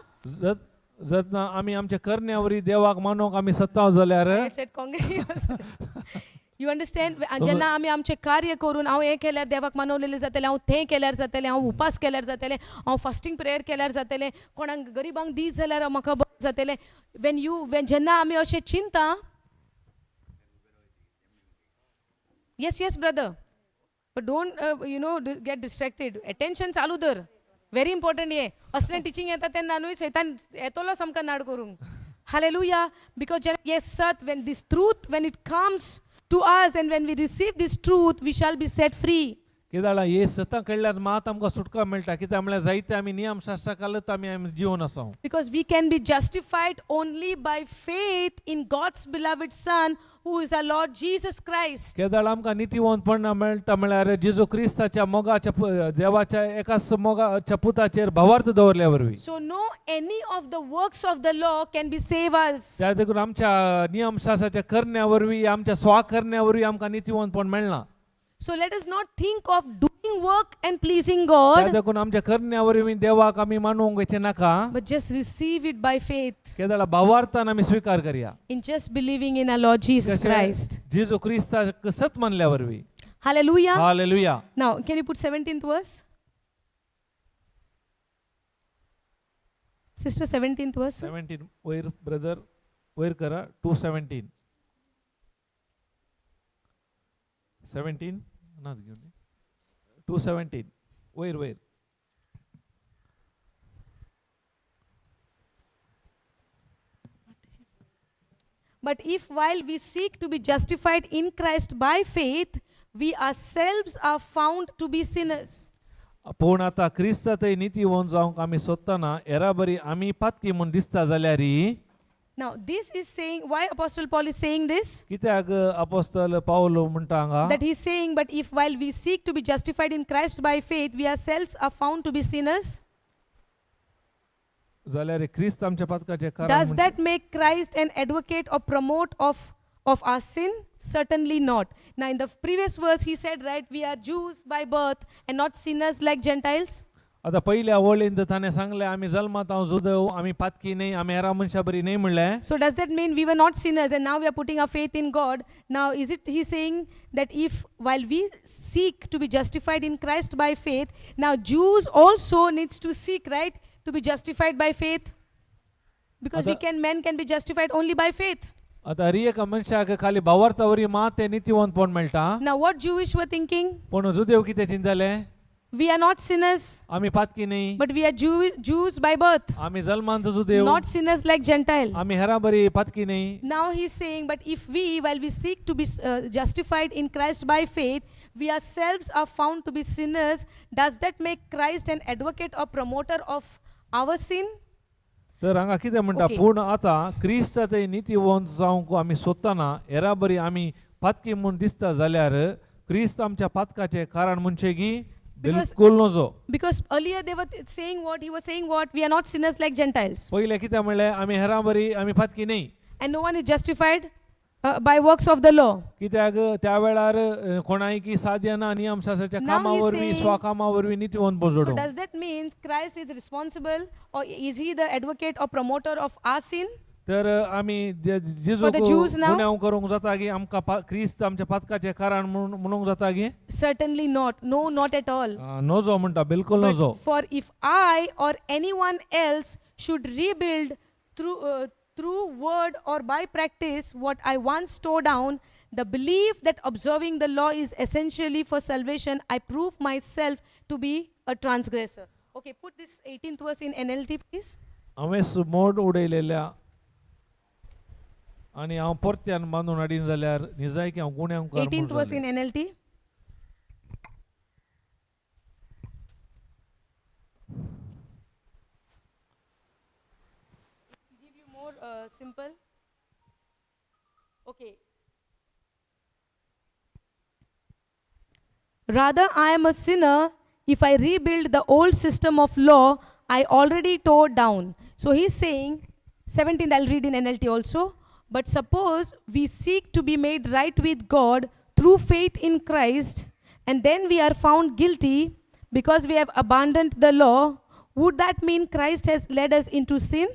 जतना आमी आमच्या करण्या वरवीं देवाक मानूंक आमी सत्ता जाल्यार. I said Konkani. You understand? जेन्ना आमी आमचें कार्य करून हांव हें केल्यार देवाक मानवलेलें जातलें, हांव तें केल्यार जातलें, हांव उपास केल्यार जातलें, हांव फास्टींग प्रेयर केल्यार जातलें, कोणाक गरिबांक दीस जाल्यार म्हाका बरें जातलें. When you when जेन्ना आमी अशें चिंता. Yes, brother, but don't get distracted. Attention चालू धर, व्हेरी इम्पॉर्टंट. हें असलें टिचींग येता तेन्ना न्हय सैतान येतलोच आमकां नाड करूंक. Hallelujah. Because yes सत, when this truth, when it comes to us and when we receive this truth, we shall be set free. कित्याक हे सतां कडल्यान मात आमकां सुटका मेळटा. कित्याक म्हणल्यार जायते आमी नियमशास्त्रा खालत आमी आमी जिवन आसा. Because we can be justified only by faith in God's beloved Son, who is our Lord Jesus Christ. केदाळ आमकां नितीवंतपण मेळटा म्हळ्यार जेजू क्रिस्ताच्या मोगाच्या देवाच्या एकाच मोगाच्या पुताचेर भावार्थ दवरल्या वरवीं. So, no any of the works of the law can be save us. त्या देखून आमच्या नियमशास्त्राच्या करण्या वरवीं आमच्या स्वा करण्या वरवीं आमकां नितीवंतपण मेळना. So, let us not think of doing work and pleasing त्या God, देखून आमच्या करण्या वरवीं देवाक आमी मानूंक वयचें नाका. but just receive it by faith केदाळा भावार्थान आमी स्विकार करया in just believing in our Lord Jesus कशें? Christ. जेजू क्रिस्ताक सत मानल्या वरवीं. Hallelujah. Hallelujah. Now, can you put 17th verse? Sister, 17th verse. 17 वयर ब्रदर वयर करा 2:17 17 ना घेवन 2:17 वयर वयर. But if while we seek to be justified in Christ by faith, we ourselves are found to be sinners. पूण आतां क्रिस्ता थंय नितीवंत जावंक आमी सोदतना येराबरी आमी पातकी म्हूण दिसता जाल्यार. Now, this is saying, why Apostle Paul is saying this? कित्याक अपोस्तल पावलो म्हणटा हांगा? That he's saying, but if while we seek to be justified in Christ by faith, we ourselves are found to be sinners, जाल्यार क्रिस्त आमच्या पातकाचें कारण does म्हूण- that make Christ an advocate or promote of our sin? Certainly not. Now, in the previous verse, he said, right, we are Jews by birth and not sinners like Gentiles. आतां पयल्या वळींत ताणें सांगलें आमी जल्मात हांव जुदव आमी पातकी न्हय आमी हेरा मनशां बरी न्हय म्हणलें. So does that mean we were not sinners and now we are putting our faith in God? Now is it he saying that if while we seek to be justified in Christ by faith, now Jews also needs to seek, right, to be justified by faith? Because we can men can be justified only by faith. आतां हरी एका मनशाक खाली भावार्था वरवीं मात तें नितीवंतपण मेळटा. Now what Jewish were thinking? पूण जुदेव कितें चिंतले? We are not sinners, आमी पातकी न्हय, but we are Jews by birth, आमी जल्मांत जुदेव, not sinners like Gentile. आमी हेरा बरी पातकी न्हय. Now he's saying, but if we, while we seek to be justified in Christ by faith, we ourselves are found to be sinners, does that make Christ an advocate or promoter of our sin? तर हांगा कितें म्हणटा? Okay. पूण आतां क्रिस्त थंय नितीवंत जावंक आमी सोदतना हेरा बरी आमी पातकी म्हूण दिसता जाल्यार क्रिस्त आमच्या पातकाचें कारण म्हणचें की बिलकुल नजो. Because earlier they were saying what? He was saying what? We are not sinners like Gentiles. पयलें कितें म्हणलें? आमी हेरां बरी आमी पातकी न्हय. And no one is justified by works of the law. कित्याक त्या वेळार कोणायकी साध्य ना नियमशास्त्राच्या Now कामा he's वरवीं saying- स्वकामा वरवीं नितीवंत So जोडूं. does that mean Christ is responsible or is he the advocate or promoter of our sin? तर आमी जेजूक For the Jews now? गुन्यांव करूंक जाता की आमकां क्रिस्त आमच्या पातकाचें कारण म्हणूंक जाता की? Certainly not. No, not at all. नजो म्हणटा, बिलकुल But नजो. for if I or anyone else should rebuild through word or by practice what I once tore down, the belief that observing the law is essentially for salvation, I prove myself to be a transgressor. Okay, put this 18th verse in NLT, please. हांवें मोड उडयलेल्या आनी हांव परत्यान बांदून हाडीन जाल्यार निजायकी हांव गुण्यांवकार म्हूण 18th verse जालें. in NLT. Give you more simple. Okay. Rather, I am a sinner if I rebuild the old system of law I already tore down. So he's saying, 17th, I'll read in NLT also. But suppose we seek to be made right with God through faith in Christ, and then we are found guilty because we have abandoned the law, would that mean Christ has led us into sin?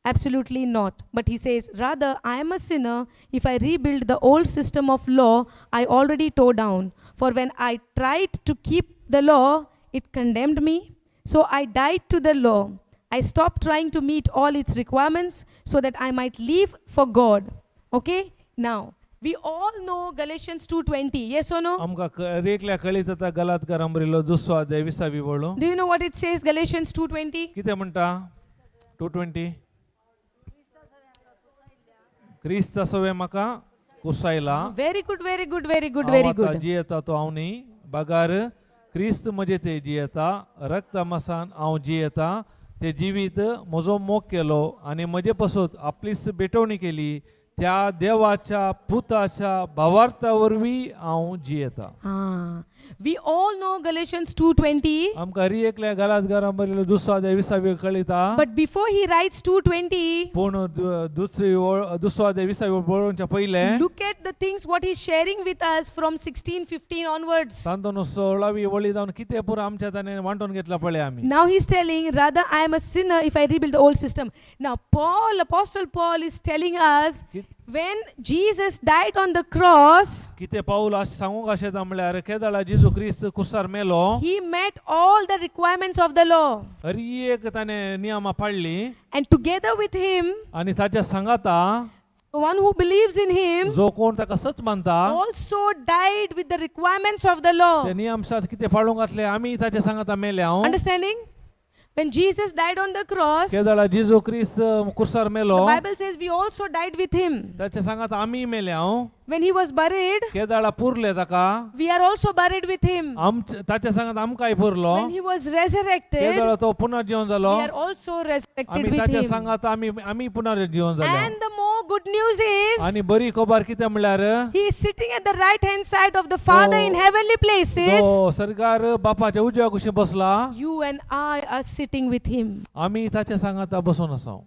Absolutely not. But he says, rather, I am a sinner if I rebuild the old system of law I already tore down. For when I tried to keep the law, it condemned me. So I died to the law. I stopped trying to meet all its requirements so that I might live for God. Okay? Now, we all know Galatians 2:20. Yes or no? आमकां एकल्या कळीत जाता गलातकारां बरयलो दुसरो अध्याय विसावी वळू. Do you know what it says, Galatians 2:20? कितें म्हणटा 2:20? क्रिस्त सवे म्हाका कुसायला. Very good, very good, very good, हांव very आतां good. जियेता तो हांव न्ही बगार क्रिस्त म्हजे ते जियेता रक्त मासान हांव जियेता ते जिवीत म्हजो मोग केलो आनी म्हजे पसत आपलीच भेटवणी केली त्या देवाच्या पुताच्या भावार्था वरवीं हांव जियेता. Ah, we all know Galatians 2:20. आमकां हरी एकल्या गलातकारां बरयलो दुसरो अध्याय विसावी कळिता. But before he writes 2:20, पूण दुसरी वळ दुसरो अध्याय विसावी वळ बरोवच्या पयलें look at the things what he's sharing with us from 16, 15 onwards. तांतून सोळावी वळी जावन कितें पुरो आमच्या ताणें वांटून घेतला पळय आमी. Now he's telling, rather I am a sinner if I rebuild the old system. Now Paul, Apostle Paul is telling us, when Jesus died on the cross, कितें पावल अशें सांगूंक अशें जाता म्हणल्यार केदळा जेजू क्रिस्त कुसार मेलो he met all the requirements of the law. Hari एक ताणें नियमां पाळ्ळीं. And together with him, आनी ताच्या सांगाता the one who believes in him जो कोण ताका सत मानता also died with the requirements of the law. ते नियमशास्त्र कितें पाळूंक घातले आमी ताच्या सांगाता मेले हांव. Understanding? When Jesus died on the cross, the केदळा जेजू क्रिस्त कुसार मेलो Bible says we also died with him. ताच्या सांगाता आमी मेले हांव. When he was buried, केदळा पुरले ताका we are also buried with him. आमच्या ताच्या सांगात आमकांय पुरलो. When he was resurrected, केदळा तो पुनर्जीवन जालो we are also resurrected आमी with ताच्या him. सांगात आमी आमी पुनर्जीवन जाले. And the more good news is, आनी बरी खबर कितें म्हणल्यार he is sitting at the right hand side of the Father in Oh. heavenly places. तो सरकार बापाच्या उजव्या कुशीन बसला. You and I are sitting with him. आमी ताच्या सांगाता बसून आसा.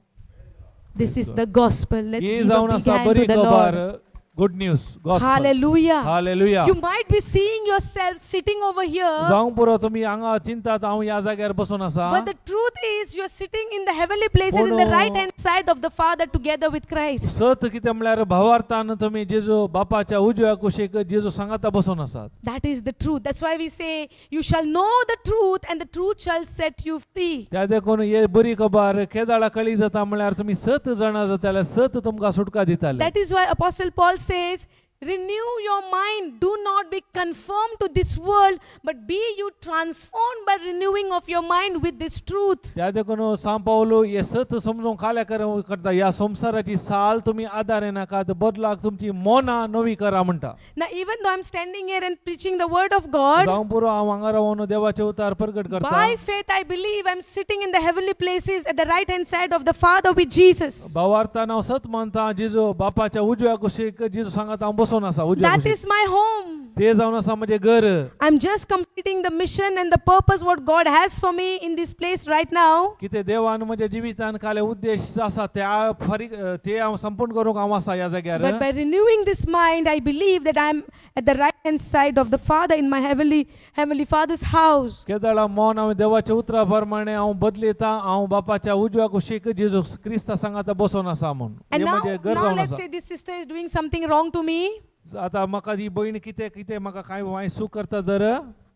This is the gospel. Let's he give a जावन big आसा hand बरी to the खबर. Lord. Good news gospel. Hallelujah. Hallelujah. You might be seeing yourself sitting over here, जावंक पुरो तुमी हांगा चिंतात हांव ह्या जाग्यार बसून आसा. but the truth is you're sitting in the heavenly places in the पूण, right hand side of the Father together with Christ. सत कितें म्हणल्यार भावार्थान तुमी जेजू बापाच्या उजव्या कुशीक जेजू सांगाता बसून आसात. That is the truth. That's why we say, you shall know the truth, and the truth shall set you free. त्या देखून हे बरी खबर केदाळा कळी जाता म्हणल्यार तुमी सत जाणा जाताले सत तुमकां सुटका दिताले. That is why Apostle Paul says, renew your mind. Do not be conformed to this world, but be you transformed by renewing of your mind with this truth. त्या देखून सांव पावलो हे सत समजून काल्या करता ह्या संवसाराची साल तुमी आदार येनाकात बदलाक तुमची मोना नवी करा म्हणटा. Now, even though I'm standing here and preaching the word of God, जावं पुरो हांव हांगा रावन देवाचे उतार प्रगट करता. by faith I believe I'm sitting in the heavenly places at the right hand side of the Father with Jesus. भावार्थान हांव सत मानता जेजू बापाच्या उजव्या कुशीक जेजू सांगात हांव बसून आसा उजव्या That कुशीक. is my home. ते जावन आसा म्हजें घर. I'm just completing the mission and the purpose what God has for me in this place right now. कितें देवान म्हज्या जिवितान काले उद्देश आसा त्या फारीक ते हांव संपूर्ण करूंक हांव आसा ह्या जाग्यार. But by renewing this mind, I believe that I'm at the right hand side of the Father in my heavenly Father's house. केदळा मन हांव देवाच्या उतरा प्रमाणे हांव बदलिता हांव बापाच्या उजव्या कुशीक जेजू क्रिस्ता सांगाता बसून आसा म्हूण. And हें now, म्हजें घर now जावन let's आसा. say this sister is doing something wrong to me. आतां म्हाका ही भयण कितें कितें म्हाका कांय वाय चूक करता तर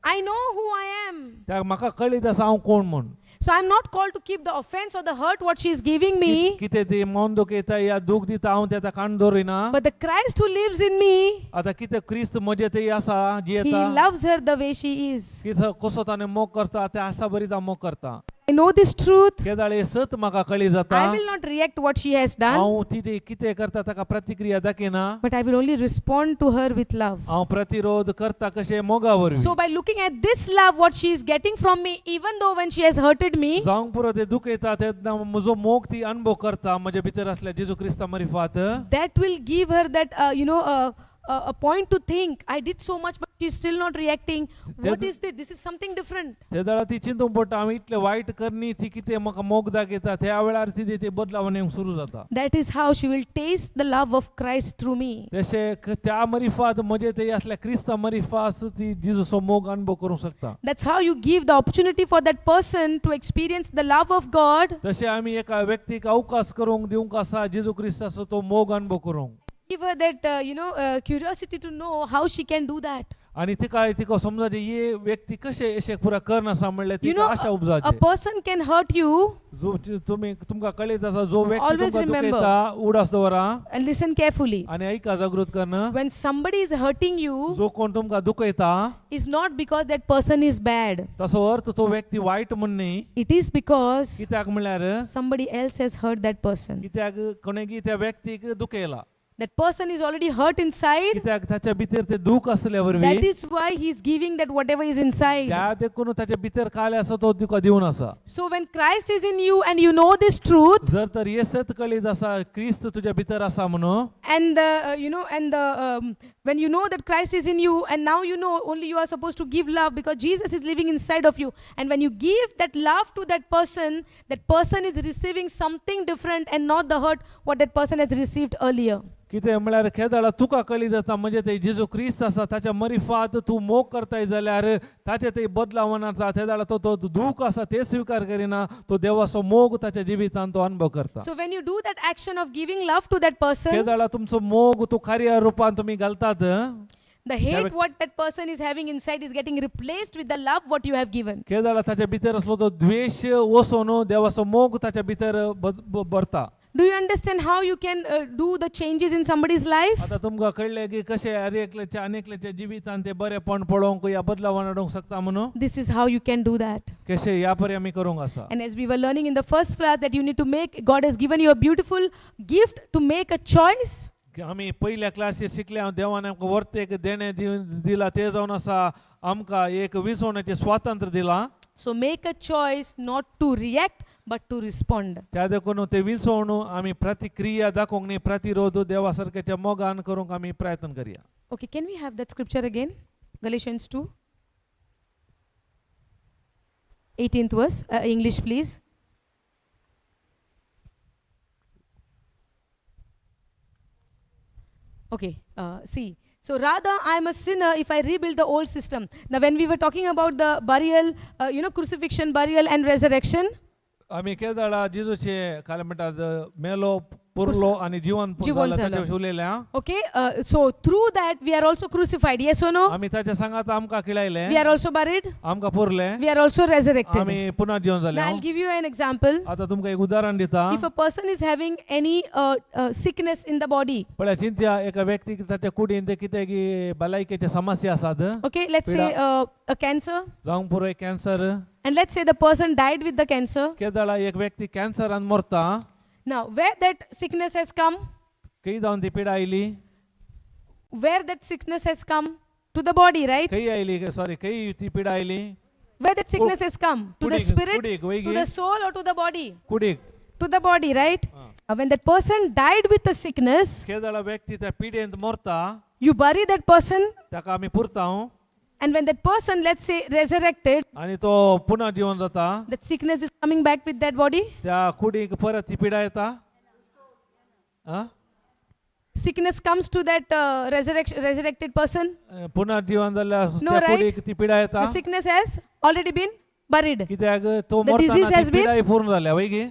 I know who I am. त्या म्हाका कळीत आसा हांव कोण म्हूण. So I'm not called to keep the offense or the hurt what she is giving me. कितें ती मन दुखयता या दूख दिता हांव तेका कान दवरिना. But the Christ who lives in me, आतां कितें क्रिस्त म्हजें ते आसा he जियेता loves her the way she is. कितें कसो ताणें मोग करता ते आसा बरी मोग करता. I know this truth. केदाळ हे सत म्हाका कळी जाता. I will not react what she has done, हांव ती कितें करता ताका प्रतिक्रिया दाखयना. But I will only respond to her with love. हांव प्रतिरोध करता कशें मोगा वरवीं. So by looking at this love, what she is getting from me, even though when she has hurted me, जावंक पुरो ते दुखयता तेन्ना म्हजो मोग ती अनुभव करता म्हज्या भितर असल्या जेजू क्रिस्ता मरिफात. That will give her that a point to think. I did so much, but she's still not reacting. What is this? This is something different. ते वेळार ती चिंतूंक पडटा हांव इतलें वायट करणी ती कितें म्हाका मोग दाखयता त्या वेळार ती ते बदलावन येवंक सुरू जाता. That is how she will taste the love of Christ through me. तशें त्या मरिफात म्हजे ते असल्या क्रिस्ता मरिफास ती जेजूचो मोग अनुभव करूंक शकता. That's how you give the opportunity for that person to experience the love of God. तशें आमी एका व्यक्तीक अवकाश करूंक दिवंक आसा जेजू क्रिस्ताचो तो मोग अनुभव करूंक. Give her that curiosity to know how she can do that. आनी तिका तिका समजाचें ही व्यक्ती कशें अशें पुरा करना आसा म्हणल्यार You तिका know, Asha a उपजाची. Person can hurt you. जो तुमी तुमकां कळीत आसा जो व्यक्ती Always तुमकां remember. दुखयता उडास दवरा. And listen carefully. आनी ऐका जागृत कन्न. When somebody is hurting you, जो कोण तुमकां दुखयता is not because that person is bad. तसो अर्थ तो व्यक्ती वायट म्हण न्ही. It is because कित्याक म्हणल्यार somebody else has hurt that person. कित्याक कोणेगी त्या व्यक्तीक दुखयला. That person is already hurt inside. कित्याक ताच्या भितर ते दूख असल्या That वरवीं is why he is giving that whatever is inside. त्या देखून ताच्या भितर काले आसा तो तुका दिवन आसा. So when Christ is in you and you know this truth, जर तर येसत कळीत आसा क्रिस्त तुज्या भितर आसा म्हणून and the you know and the when you know that Christ is in you, and now you know only you are supposed to give love because Jesus is living inside of you, and when you give that love to that person, that person is receiving something different and not the hurt what that person has received earlier. कितें म्हळ्यार खेदाळा तुका कळी जाता म्हणजे ते जेजू क्रिस्त आसा ताच्या मरिफात तूं मोग करताय जाल्यार ताचे ते बदलावन आसा ते वेळार तो तो दूख आसा ते स्विकार करिना तो देवाचो मोग ताच्या जिवितान तो अनुभव करता. So when you do that action of giving love to that person, केदाळा तुमचो मोग तूं कार्य रुपान तुमी घालतात. The hate what that person is having inside is getting replaced with the love what you have given. केदाळा ताच्या भितर आसलो तो द्वेश वचोन देवाचो मोग ताच्या भितर भरता. Do you understand how you can do the changes in somebody's life? आतां तुमकां कळ्ळें की कशें हर एकल्याच्या आनी एकल्याच्या जिवितान ते बरेपण पळोवंक या बदलावन हाडूंक शकता म्हणून. This is how you can do that. कशें ह्या परी आमी करूंक आसा. And as we were learning in the first class, that you need to make, God has given you a beautiful gift to make a choice. की आमी पयल्या क्लासीर शिकले हांव देवान आमकां वर्तेक देणें दिवन दिलां तें जावन आसा आमकां एक विसवण्याचें स्वातंत्र्य दिलां. So make a choice not to react but to respond. त्या देखून ते विसवण आमी प्रतिक्रिया दाखोवंक न्ही प्रतिरोध देवा सारक्याच्या मोगान करूंक आमी प्रयत्न करया. Okay, can we have that scripture again? Galatians 2, 18th verse, English please. Okay, see. So rather I am a sinner if I rebuild the old system. Now when we were talking about the burial, crucifixion, burial and resurrection, आमी केदाळा जेजूचे काल म्हणटात मेलो पुरलो आनी जिवन जिवन जालो जालो. ताच्या विशीं उलयलें आं. Okay, so through that we are also crucified, yes or no? आमी ताच्या सांगात आमकां खिळायलें. We are also buried, आमकां पुरलें. We are also resurrected. आमी पुनः जिवन जाले. Now I'll give you an example. आतां तुमकां एक उदाहरण दिता. If a person is having any sickness in the body, पळय चिंत्या एका व्यक्तीक ताच्या कुडीन ते कितें की भलायकेचे समस्या आसात. Okay, let's say a cancer, जावंक पुरो एक cancer. And let's say the person died with the cancer. केदाळा एक व्यक्ती कॅन्सरान मरता. Now, where that sickness has come? खंय जावन ती पिडा आयली? Where that sickness has come? To the body, right? खंय आयली सॉरी खंय ती पिडा आयली? Where that sickness has come? To the कुडीक, spirit, कुडीक, वय to गे? The soul, or to the body? कुडीक. To the body, right? Now, when that person died with the sickness, केदाळा व्यक्ती त्या पिडेंत मरता. You bury that person, ताका आमी पुरता. And when that person, let's say, resurrected, आनी तो पुनः जिवन जाता. That sickness is coming back with that body. त्या कुडीक परत ती पिडा येता आं? Sickness comes to that resurrected person. पुनः जीवन जाल्ल्या No, त्या right? कुडीक ती पिडा येता. The sickness has already been buried. कित्याक तो The disease मरताना has ती been- पिडाय पूर्ण जाल्या वय गी?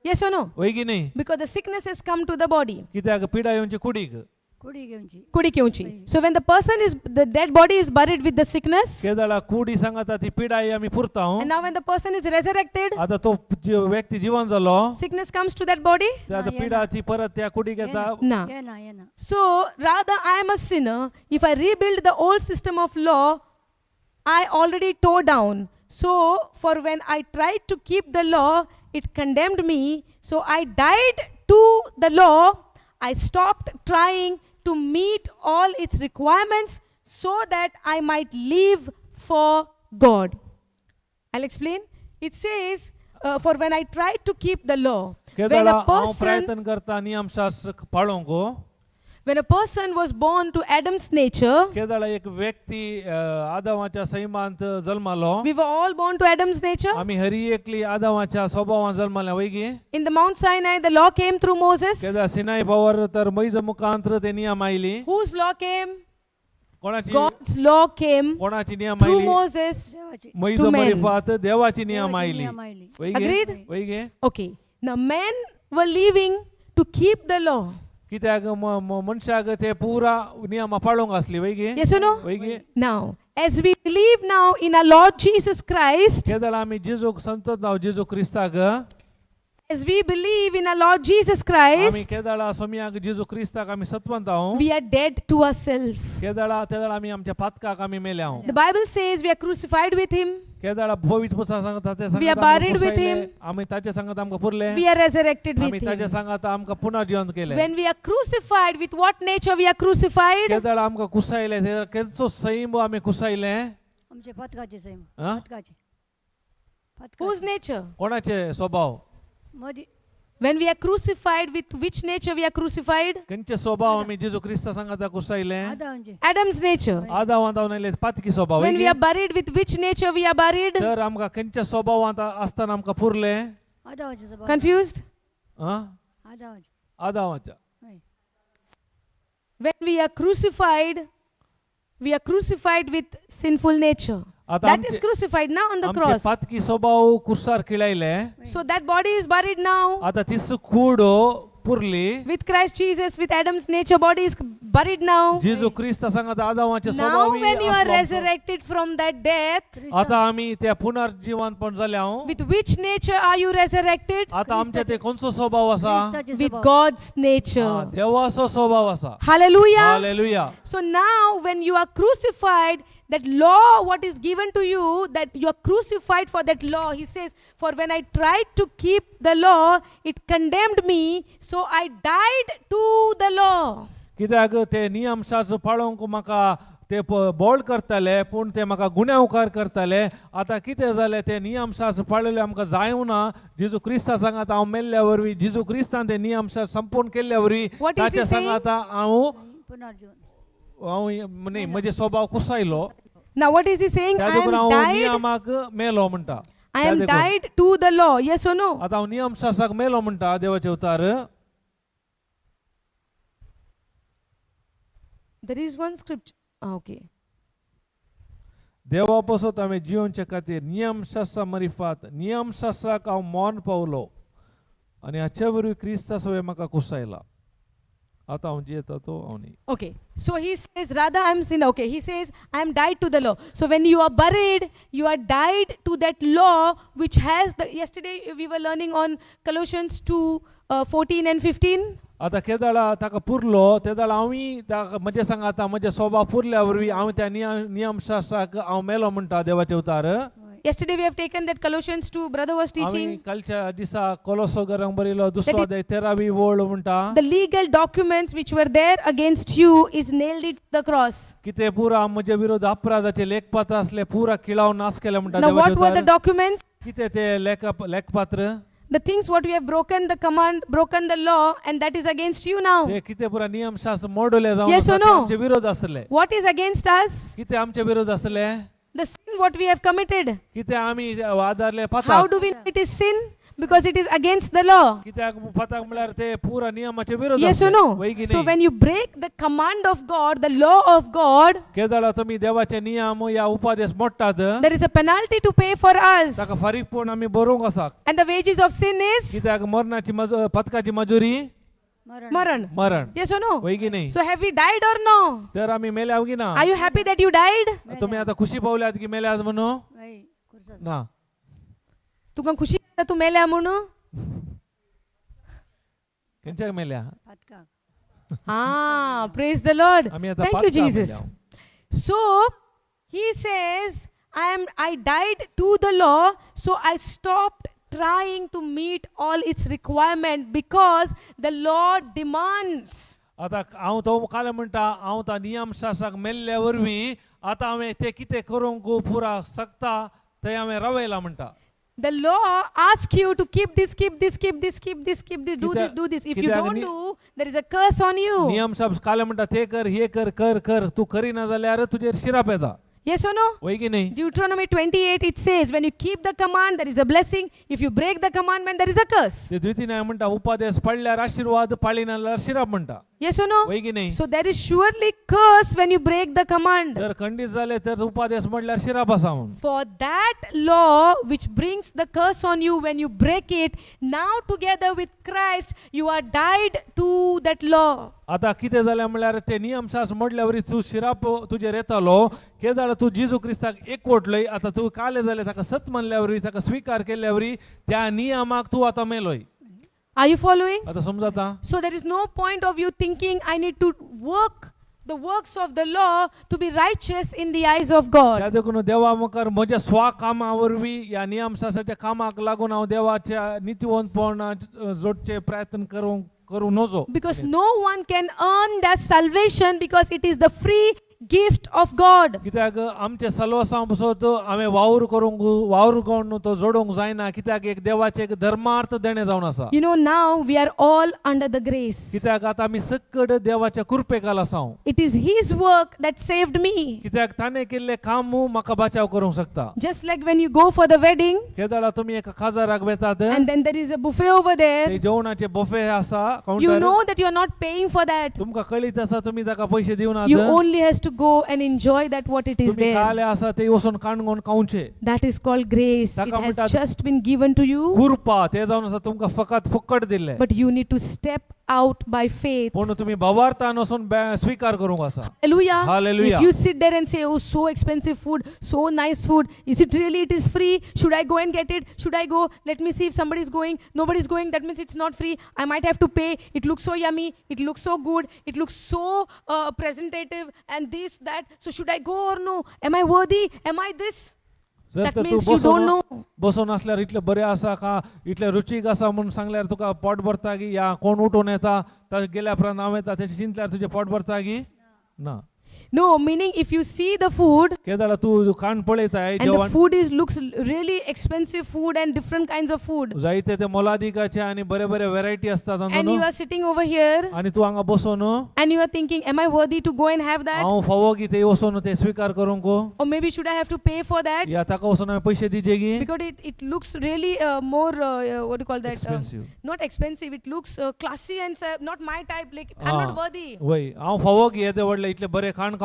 Yes or no? वय की न्ही? Because the sickness has come to the body. कित्याक पिडा येवची कुडीक. कुडी घेवची. कुडीक येवची. So when the person is, the dead body is buried with the sickness, केदाळा कुडी सांगता ती पिडाय आमी पुरता. And now when the person is resurrected, आता तो व्यक्ती जिवन जालो. Sickness comes to that body? ते आता ना, पिडा ती परत त्या कुडीक येता. ना. येना येना. So rather I am a sinner, if I rebuild the old system of law, I already tore down. So, for when I tried to keep the law, it condemned me. So I died to the law. I stopped trying to meet all its requirements so that I might live for God. I'll explain. It says, for when I tried to keep the law, when केदाळा a हांव person प्रयत्न करता नियमशास्त्र पाळोवंक when a person was born to Adam's nature, केदाळा एक व्यक्ती आदावाच्या सैमांत जल्मालो. We were all born to Adam's nature. आमी हरी एकली आदावाच्या स्वभावान जल्माल्या वैगी. In the Mount Sinai, the law came through Moses. केदा सिनाई पावर तर मैज मुखांतर ते नियम आयली. Whose law came? कोणाची? God's law came कोणाची नियम through आयली? Moses देवाची मैज to men. मरिफात देवाची नियम देवाची आयली. नियम आयली. वैगे? Agreed? वैगे. Okay. Now, men were living to keep the law. कित्याक मनशाक ते पुरा नियम पाळोवंक आसली वैगे. Yes or no? वैगे. Now, as we believe now in our Lord Jesus Christ, केदळ आमी जेजूक संतत नाव जेजू क्रिस्ताक as we believe in our Lord Jesus आमी Christ, केदळा सोमयाक जेजू क्रिस्ताक आमी सत्वंत आहो. We are dead to ourselves. केदळा तेदळा आमी आमच्या पातकाक आमी मेल्या आहो. The Bible says we are crucified with Him, केदळा पवित्र पुस्तक सांगता ते We सांगता are आमकां buried with पुसायले, him. आमी ताचे सांगत आमकां पुरले. We are resurrected आमी with ताचे Him. सांगता आमकां पुनः जिवंत केले. When we are crucified, with what nature we are crucified? केदळा आमकां कुसायले तेदळा केचो सैम आमी कुसायले? आमचे पथकाचे सैम. हा? पथकाचे. Whose पथकाचे. Nature? कोणाचे स्वभाव? मदी. When we are crucified, with which nature we are crucified? खंयचे स्वभाव आमी जेजू क्रिस्ता सांगता कुसायले? आदांचे. Adam's nature. आदावांत आयले पातकी स्वभाव. When we are buried, with which nature we are buried? तर आमकां खंयच्या स्वभावांत आसतना आमकां पुरले? आदावाचे स्वभाव. Confused? हा? आदावाचे. आदावाच्या. हय. When we are crucified with sinful nature. आता That is आमचे crucified now on the आमचे cross. पातकी स्वभाव कुर्सार खिळायले. So that body is buried now आता तीच कूड पुरली. With Christ Jesus, with Adam's nature, body is buried now. जेजू क्रिस्ता सांगत आदावाचे Now, स्वभाव. When you are resurrected from that death, आता आम्ही त्या पुनर्जीवनपण जाले हांव. With which nature are you resurrected? आता आमचे ते कोणचो स्वभाव आसा? क्रिस्ताचे With स्वभाव. God's हा, nature. देवाचो स्वभाव आसा. Hallelujah. Hallelujah. So now, when you are crucified, that law, what is given to you, that you are crucified for that law. He says, for when I tried to keep the law, it condemned me, so I died to the law. कित्याक ते नियमशास्त्र पाळोवंक म्हाका ते बोळ करताले पूण ते म्हाका गुन्यांवकार करताले. आतां कितें जालें ते नियमशास्त्र पाळिल्लें आमकां जायना. जेजू क्रिस्ता सांगात हांव मेल्ल्या वरवीं जेजू क्रिस्तान ते नियमशास्त्र संपूर्ण केल्ल्या वरवीं What is he ताचे saying? सांगाता हांव पुनर्जीवन. हांव न्ही म्हजे स्वभाव कुसायलो. Now, what is he saying? त्या I देखून am हांव died. नियमाक मेलो म्हणटा. I त्या am देखून. Died to the law. Yes or no? आतां हांव नियमशास्त्राक मेलो म्हणटा देवाचे उतार. There is one scripture. Ah, okay. देवा पासत हांवें जियोवचे खातीर नियमशास्त्रा मरिफात नियमशास्त्राक हांव मौन पावलो आनी हाचे वरवीं क्रिस्ता सवें म्हाका कुसायला. आतां हांव जियेता तो हांव न्ही. Okay. So he says, rather I am sinner. Okay. He says, I am died to the law. So when you are buried, you are died to that law which has the. Yesterday we were learning on Colossians 2 14 and 15. आतां केदाळा ताका पुरलो तेदाळा हांवूय ताका म्हजें सांगाता म्हजें स्वभाव पुरल्या वरवीं हांव त्या नियमशास्त्राक हांव मेलो म्हणटा देवाचे उतार. हय. Yesterday we have taken that Colossians 2, brother was हांवें teaching. कालच्या दिसा कोलोसो घरांक बरयलो दुसरो अध्याय 13वी ओळ म्हणटा. The legal documents which were there against you is nailed it to the cross. कितें पुरा म्हजे विरोध अपराधाचे लेखपात्र असले पुरा किळावन नाश केले म्हणटा Now, देवाचे what were the उतार. Documents? कितें ते लेख लेखपात्र? The things what we have broken the command, broken the law, and that is against you now. ते कितें पुरा नियमशास्त्र मोडले जावन Yes or आसा, ते no? आमचे विरोध आसले. What is against us? कितें आमचे विरोध आसले? The sin what we have committed. कितें आमी आदारले How पाताक. Do we know it is sin? Because it is against the law. कित्याक पाताक म्हळ्यार ते पुरा नियमाचे विरोध Yes or आसले. no? वय की So न्ही? when you break the command of God, the law of God, केदळा तुमी देवाचे नियम या उपदेश मोडटात there is a penalty to pay for us. ताका फारीकपण आमी बरोवंक आसा. And the wages of sin is कित्याक मरणाची पथकाची मजुरी मरण. maran. मरण. Yes or no? वय की नाही? So have we died or no? तर आमी मेल्या की ना? Are you happy that you died? तुमी आता खुशी पावल्यात की मेल्यात म्हणून? हय. खुर्सार. ना. तुका खुशी जाता तूं मेल्या म्हणून? खंयच्याक मेल्या? पथकाक. Ah, praise the Lord. आमी आता Thank you, पातकां Jesus. मेल्या. So he says, I died to the law, so I stopped trying to meet all its requirement because the law demands. आतां हांव तो काल म्हणटा हांव त्या नियमशास्त्राक मेल्ल्या वरवीं आतां हांवें तें कितें करूंक पुरा शकता थंय हांवें रावयलां म्हणटा. The law asks you to keep this, keep this, keep this, keep this, keep this, do this, do this. If you कित्याक don't do, there is a curse on you. नियमशास्त्र काल म्हणटा ते कर हे कर कर कर तूं करिना जाल्यार तुजेर शिराप येता. Yes or no? वय की न्ही? Deuteronomy 28, it says, when you keep the command, there is a blessing. If you break the commandment, there is a curse. ते द्वितीय म्हणटा उपादेश पडल्यार आशिर्वाद पाळिना जाल्यार शिराप म्हणटा. Yes or no? वय की न्ही? So there is surely curse when you break the command. जर खंडीत जाले तर उपादेश म्हणल्यार शिराप आसा म्हणून. For that law which brings the curse on you when you break it, now together with Christ, you are died to that law. आता कितें जालें म्हणल्यार ते नियमशास्त्र मोडल्या वरी तूं शिराप तुजेर येतालो केदाळ तूं जेजू क्रिस्ताक एकवटलोय आतां तूं काले जालें ताका सत मानल्या वरवीं ताका स्विकार केल्ल्या वरी त्या नियमाक तूं आतां मेलोय. Are you following? आतां समजता? So there is no point of you thinking I need to work the works of the law to be righteous in the eyes of त्या God. देखून देवा मुखार म्हज्या स्वा कामा वरवीं ह्या नियमशास्त्राच्या कामाक लागून हांव देवाच्या नितीवंतपण जोडचे प्रयत्न करूंक करूं नजो. Because no one can earn their salvation because it is the free gift of God. कित्याक आमचे सलवसां पसत हांवें वावर करूंक वावर करून तो जोडूंक जायना कित्याक एक देवाचें एक धर्मार्थ देणें जावन आसा. You know, now we are all under the grace. कित्याक आतां आमी सकड देवाच्या कृपेखाल आसा. It is His work that saved me. कित्याक ताणें केल्लें काम म्हाका बचाव करूंक शकता. Just like when you go for the wedding केदाळा तुमी एका काजाराक वेतात and then there is a buffet over there, ते जेवणाचे बफे आसा you counter know that you are not paying for that. तुमकां कळीत आसा तुमी ताका पयशे दिवनात. You only has to go and enjoy that what it is तुमी there. काले आसा ते वचून Canacona खावचे. That is called grace. It ताका has म्हणटात just been given to you, कृपा ते जावन आसा तुमकां फकत फुकट दिल्लें. but you need to step out by faith. पूण तुमी भावार्थान वचून स्विकार करूंक आसा. Hallelujah. Hallelujah. If you sit there and say, oh, so expensive food, so nice food, is it really, it is free? Should I go and get it? Should I go? Let me see if somebody is going. Nobody is going. That means it's not free. I might have to pay. It looks so yummy. It looks so good. It looks so presentative and this, that. So should I go or no? Am I worthy? Am I this? जर That तर तूं means you don't बसून know. बसून आसल्यार इतलें बरें आसा का इतलें रुचीक आसा म्हणून सांगल्यार तुका पोट भरता की या कोण उठून येता ताका गेल्या उपरांत हांव येता तेचें चिंतल्यार तुजें पोट भरता की ना. No, meaning if you see the food केदाळा तूं खाण पळयताय and the जेवण food is looks really expensive food and different kinds of food. जायते ते मोलादीकाचे आनी बरे बरे वेरायटी आसतात And न्हू you are sitting over here आनी तूं हांगा बसून and you are thinking, am I worthy to go and have that? हांव फावो की ते वचून ते स्विकार करूंक Or maybe should I have to pay for that? या ताका वचून हांवें पयशे दिजे की Because it looks really more, what do you call that? Expensive. Not expensive, it looks classy and not my type, like I'm not worthy. वय हांव फावो की येदे व्हडलें इतलें बरें खाण खावंक.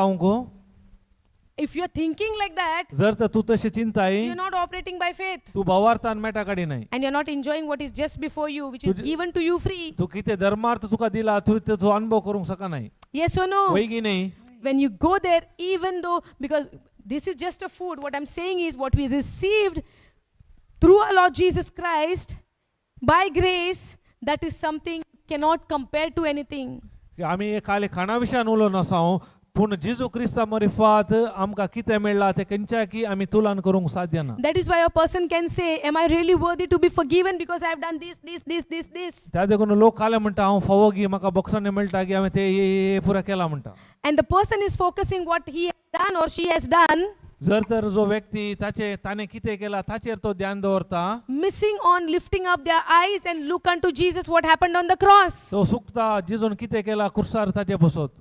If you're thinking like that, जर तर तूं तशें चिंताय you're not operating by faith. तूं भावार्थान मेटा काडिनाय. And you're not enjoying what is just before you, which is तुझे- given to you free. तूं कितें धर्मार्थ तुका दिला तूं तेचो अनुभव करूंक शकनाय. Yes or no? वय की न्ही? When you go there, even though, because this is just a food, what I'm saying is what we received through our Lord Jesus Christ by grace, that is something cannot compare to anything. की आमी काल खाणा विशयान उलोवन आसा हांव पूण जेजू क्रिस्ता मरिफात आमकां कितें मेळ्ळां तें खंयच्याकी आमी तुलन करूंक साध्य ना. That is why a person can say, am I really worthy to be forgiven because I have done this, this, this, this, this? त्या देखून लोक काले म्हणटा हांव फावो की म्हाका बोक्सांनी मेळटा की हांवें तें हे पुरा केलां म्हणटा. And the person is focusing what he has done or she has done, जर तर जो व्यक्ती ताचे ताणें कितें केलां ताचेर तो ध्यान दवरता missing on lifting up their eyes and look unto Jesus, what happened on the cross. तो सुकता जेजून कितें केलां कुर्सार ताचे बसत.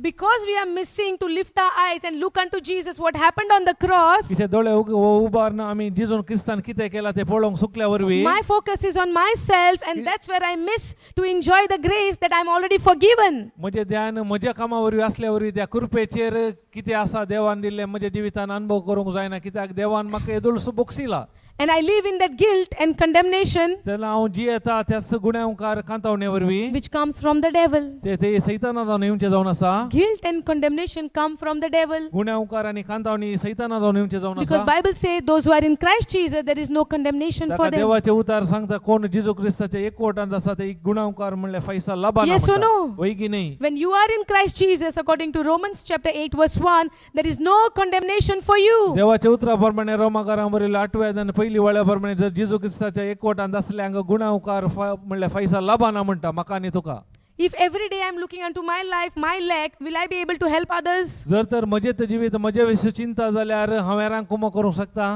Because we are missing to lift our eyes and look unto Jesus, what happened on the cross, कितें दोळे उबारून आमी जेजून क्रिस्तान कितें केलां तें पळोवंक सुकल्या वरवीं my focus is on myself, and that's where I miss to enjoy the grace that I'm already forgiven. म्हजें ध्यान म्हज्या कामा वरवीं आसल्या वरवीं त्या कृपेचेर कितें आसा देवान दिल्लें म्हज्या जिवितान अनुभव करूंक जायना कित्याक देवान म्हाका येदोळसो बोगसिला. And I live in that guilt and condemnation तेन्ना हांव जियेता त्याच गुन्यांवकार कांतावणे वरवीं which comes from the devil. ते ते सैताना जावन येवचें जावन आसा. Guilt and condemnation come from the devil. गुन्यांवकार आनी कांतावणी सैताना जावन येवचें जावन Because आसा. Bible says those who are in Christ Jesus, there is no condemnation ताका for them. देवाचे उतार सांगता कोण जेजू क्रिस्ताच्या एकवटांत आसा ते गुन्यांवकार म्हणल्यार फैसा लाभाना Yes or म्हणटा. no? वय की न्ही? When you are in Christ Jesus, according to Romans chapter 8 verse 1, there is no condemnation for you. देवाच्या उतरा प्रमाणे रोमाकारां बरयल्या आठव्या आनी पयली वळ्या प्रमाणे जर जेजू क्रिस्ताच्या एकवटांत आसल्यांक गुणावकार म्हणल्यार फैसा लाभाना म्हणटा म्हाका आनी तुका. If every day I'm looking unto my life, my lack, will I be able to help others? जर तर म्हजें तर जिवीत म्हजे विशीं चिंता जाल्यार हांव हेरांक कुमो करूंक शकता?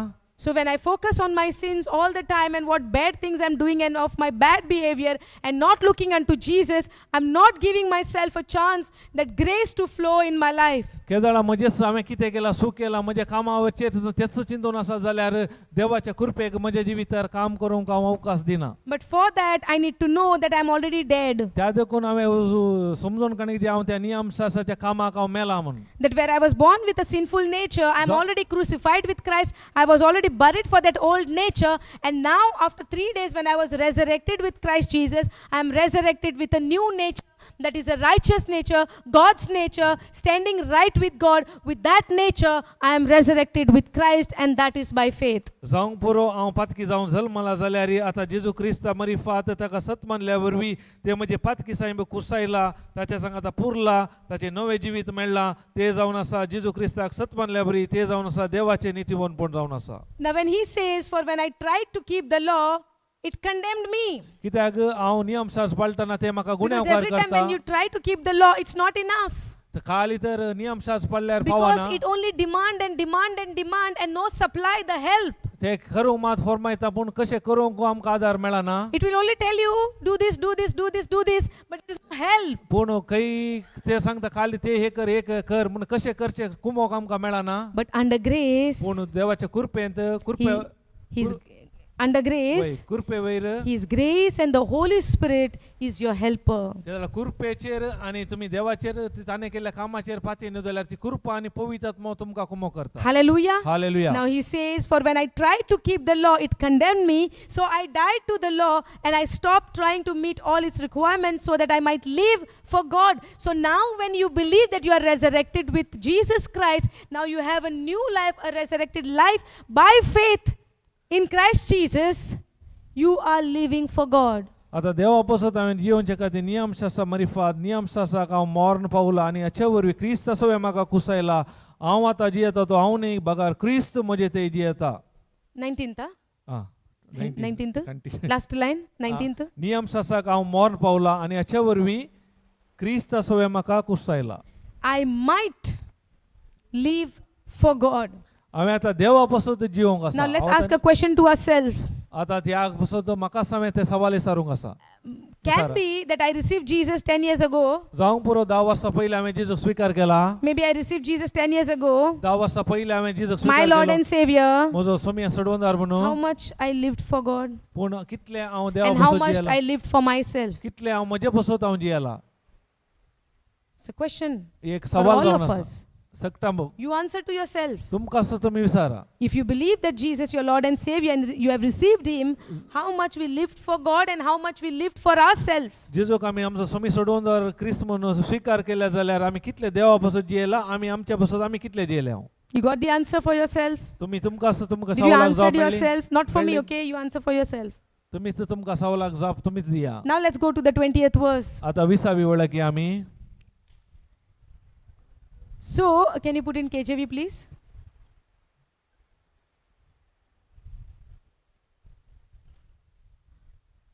So when I focus on my sins all the time and what bad things I'm doing and of my bad behavior and not looking unto Jesus, I'm not giving myself a chance that grace to flow in my life. केदळा म्हजेच हांवें कितें केलां, सूख केलां म्हज्या कामाचेर तेच चिंतून आसा जाल्यार देवाच्या कृपेक म्हज्या जिवितार काम करूंक हांव अवकाश दिना. But for that, I need to know that I'm already dead. त्या देखून हांवें समजून काणी की हांव त्या नियमशास्त्राच्या कामाक हांव मेला म्हणून. That where I was born with a sinful nature, I'm already crucified with Christ. I was already buried for that old nature. And now, after 3 days, when I was resurrected with Christ Jesus, I'm resurrected with a new nature that is a righteous nature, God's nature, standing right with God. With that nature, I am resurrected with Christ, and that is by faith. जावंक पुरो हांव पातकी जावन जल्मला जाल्यार आतां जेजू क्रिस्ता मरिफात ताका सत मानल्या वरवीं ते म्हजे पातकी सायब कुर्सायला, ताच्या सांगाता पुरला, ताचें नवें जिवीत मेळ्ळां. ते जावन आसा जेजू क्रिस्ताक सत मानल्या वरवीं ते जावन आसा देवाचें नितीवनपण जावन आसा. Now, when he says, "For when I tried to keep the law, it condemned me." कित्याक हांव नियमशास्त्र पाळटना ते म्हाका Because गुन्यांवकार every time करता. when you try to keep the law, it's not enough. तर खाली तर नियमशास्त्र पाळल्यार पावना. Because it only demand and demand and demand and no supply the help. ते करूंक मात फॉर्मायता पूण कशें करूंक आमकां आदार मेळना. It will only tell you, do this, do this, do this, do this, but there is no help. पूण खंय ते सांगता खाली ते हे कर हे कर म्हूण कशें करचें कुमोक आमकां मेळना. But under grace, पूण देवाच्या कृपेंत कृपे he's under grace, वय, कृपे वयर His grace and the Holy Spirit is your helper. ते जाल्यार कृपेचेर आनी तुमी देवाचेर ताणें केल्ल्या कामाचेर पाती न्हू जाल्यार ती कृपा आनी पवित्र आत्मो तुमकां कुमोक करता. Hallelujah. Hallelujah. Now he says, "For when I tried to keep the law, it condemned me. So I died to the law and I stopped trying to meet all its requirements so that I might live for God." So now, when you believe that you are resurrected with Jesus Christ, now you have a new life, a resurrected life by faith in Christ Jesus. You are living for God. आतां देवा पसत हांवें जियोवचे खातीर नियमशास्त्रा मरिफात नियमशास्त्राक हांव मर्ण पावला आनी हाचे वरवीं क्रिस्त सगळें म्हाका कुसायला. हांव आतां जियेता तो हांव न्ही बगार क्रिस्त म्हजे ते जियेता. 19th, huh? आं. 19th? Continue. Last line, 19th. नियमशास्त्राक हांव मर्ण पावला आनी हाचे वरवीं क्रिस्त सगळें म्हाका कुसायला. I might live for God. हांवें आतां देवा पसत जिवंक आसा. Now let's हांव ask a question to ourselves. आतां त्या पसत म्हाका हांवें ते सवाल विचारूंक आसा. Can Sarah. Be that I received Jesus 10 years ago. जावंक पुरो 10 वर्सां पयलीं हांवें जेजूक स्विकार केला. Maybe I received Jesus 10 years ago, 10 वर्सां पयलीं हांवें जेजूक my स्विकार Lord केलो and Savior. म्हजो सोम्या सडवंदार How म्हणून. much I lived for God पूण कितलें हांव देवा and how पसत much जियेला, I lived for myself. कितलें हांव म्हजे पसत हांव जियेला. It's a question एक for सवाल all जावन of आसा us. सगटां. You answer to yourself. तुमकां आसा तुमी विचारा. If you believe that Jesus, your Lord and Savior, and you have received Him, how much we lived for God and how much we lived for ourselves. जेजूक आमी आमचो सोमी सोडवंदार क्रिस्त म्हणून स्विकार केल्या जाल्यार आमी कितले देवा पसत जियेला, आमी आमच्या पसत आमी कितले जियेले हांव. You got the answer for yourself? तुमी तुमकां आसा तुमकां Did you सवालाक answer जाप मेळ्ळी? yourself? Not for me, मेळ्ळी? Okay? You answer for yourself. तुमीच तुमकां सवालाक जाप तुमीच दिया. Now let's go to the 20th verse. आतां विसावी वळखी आमी. So, can you put in KJV, please?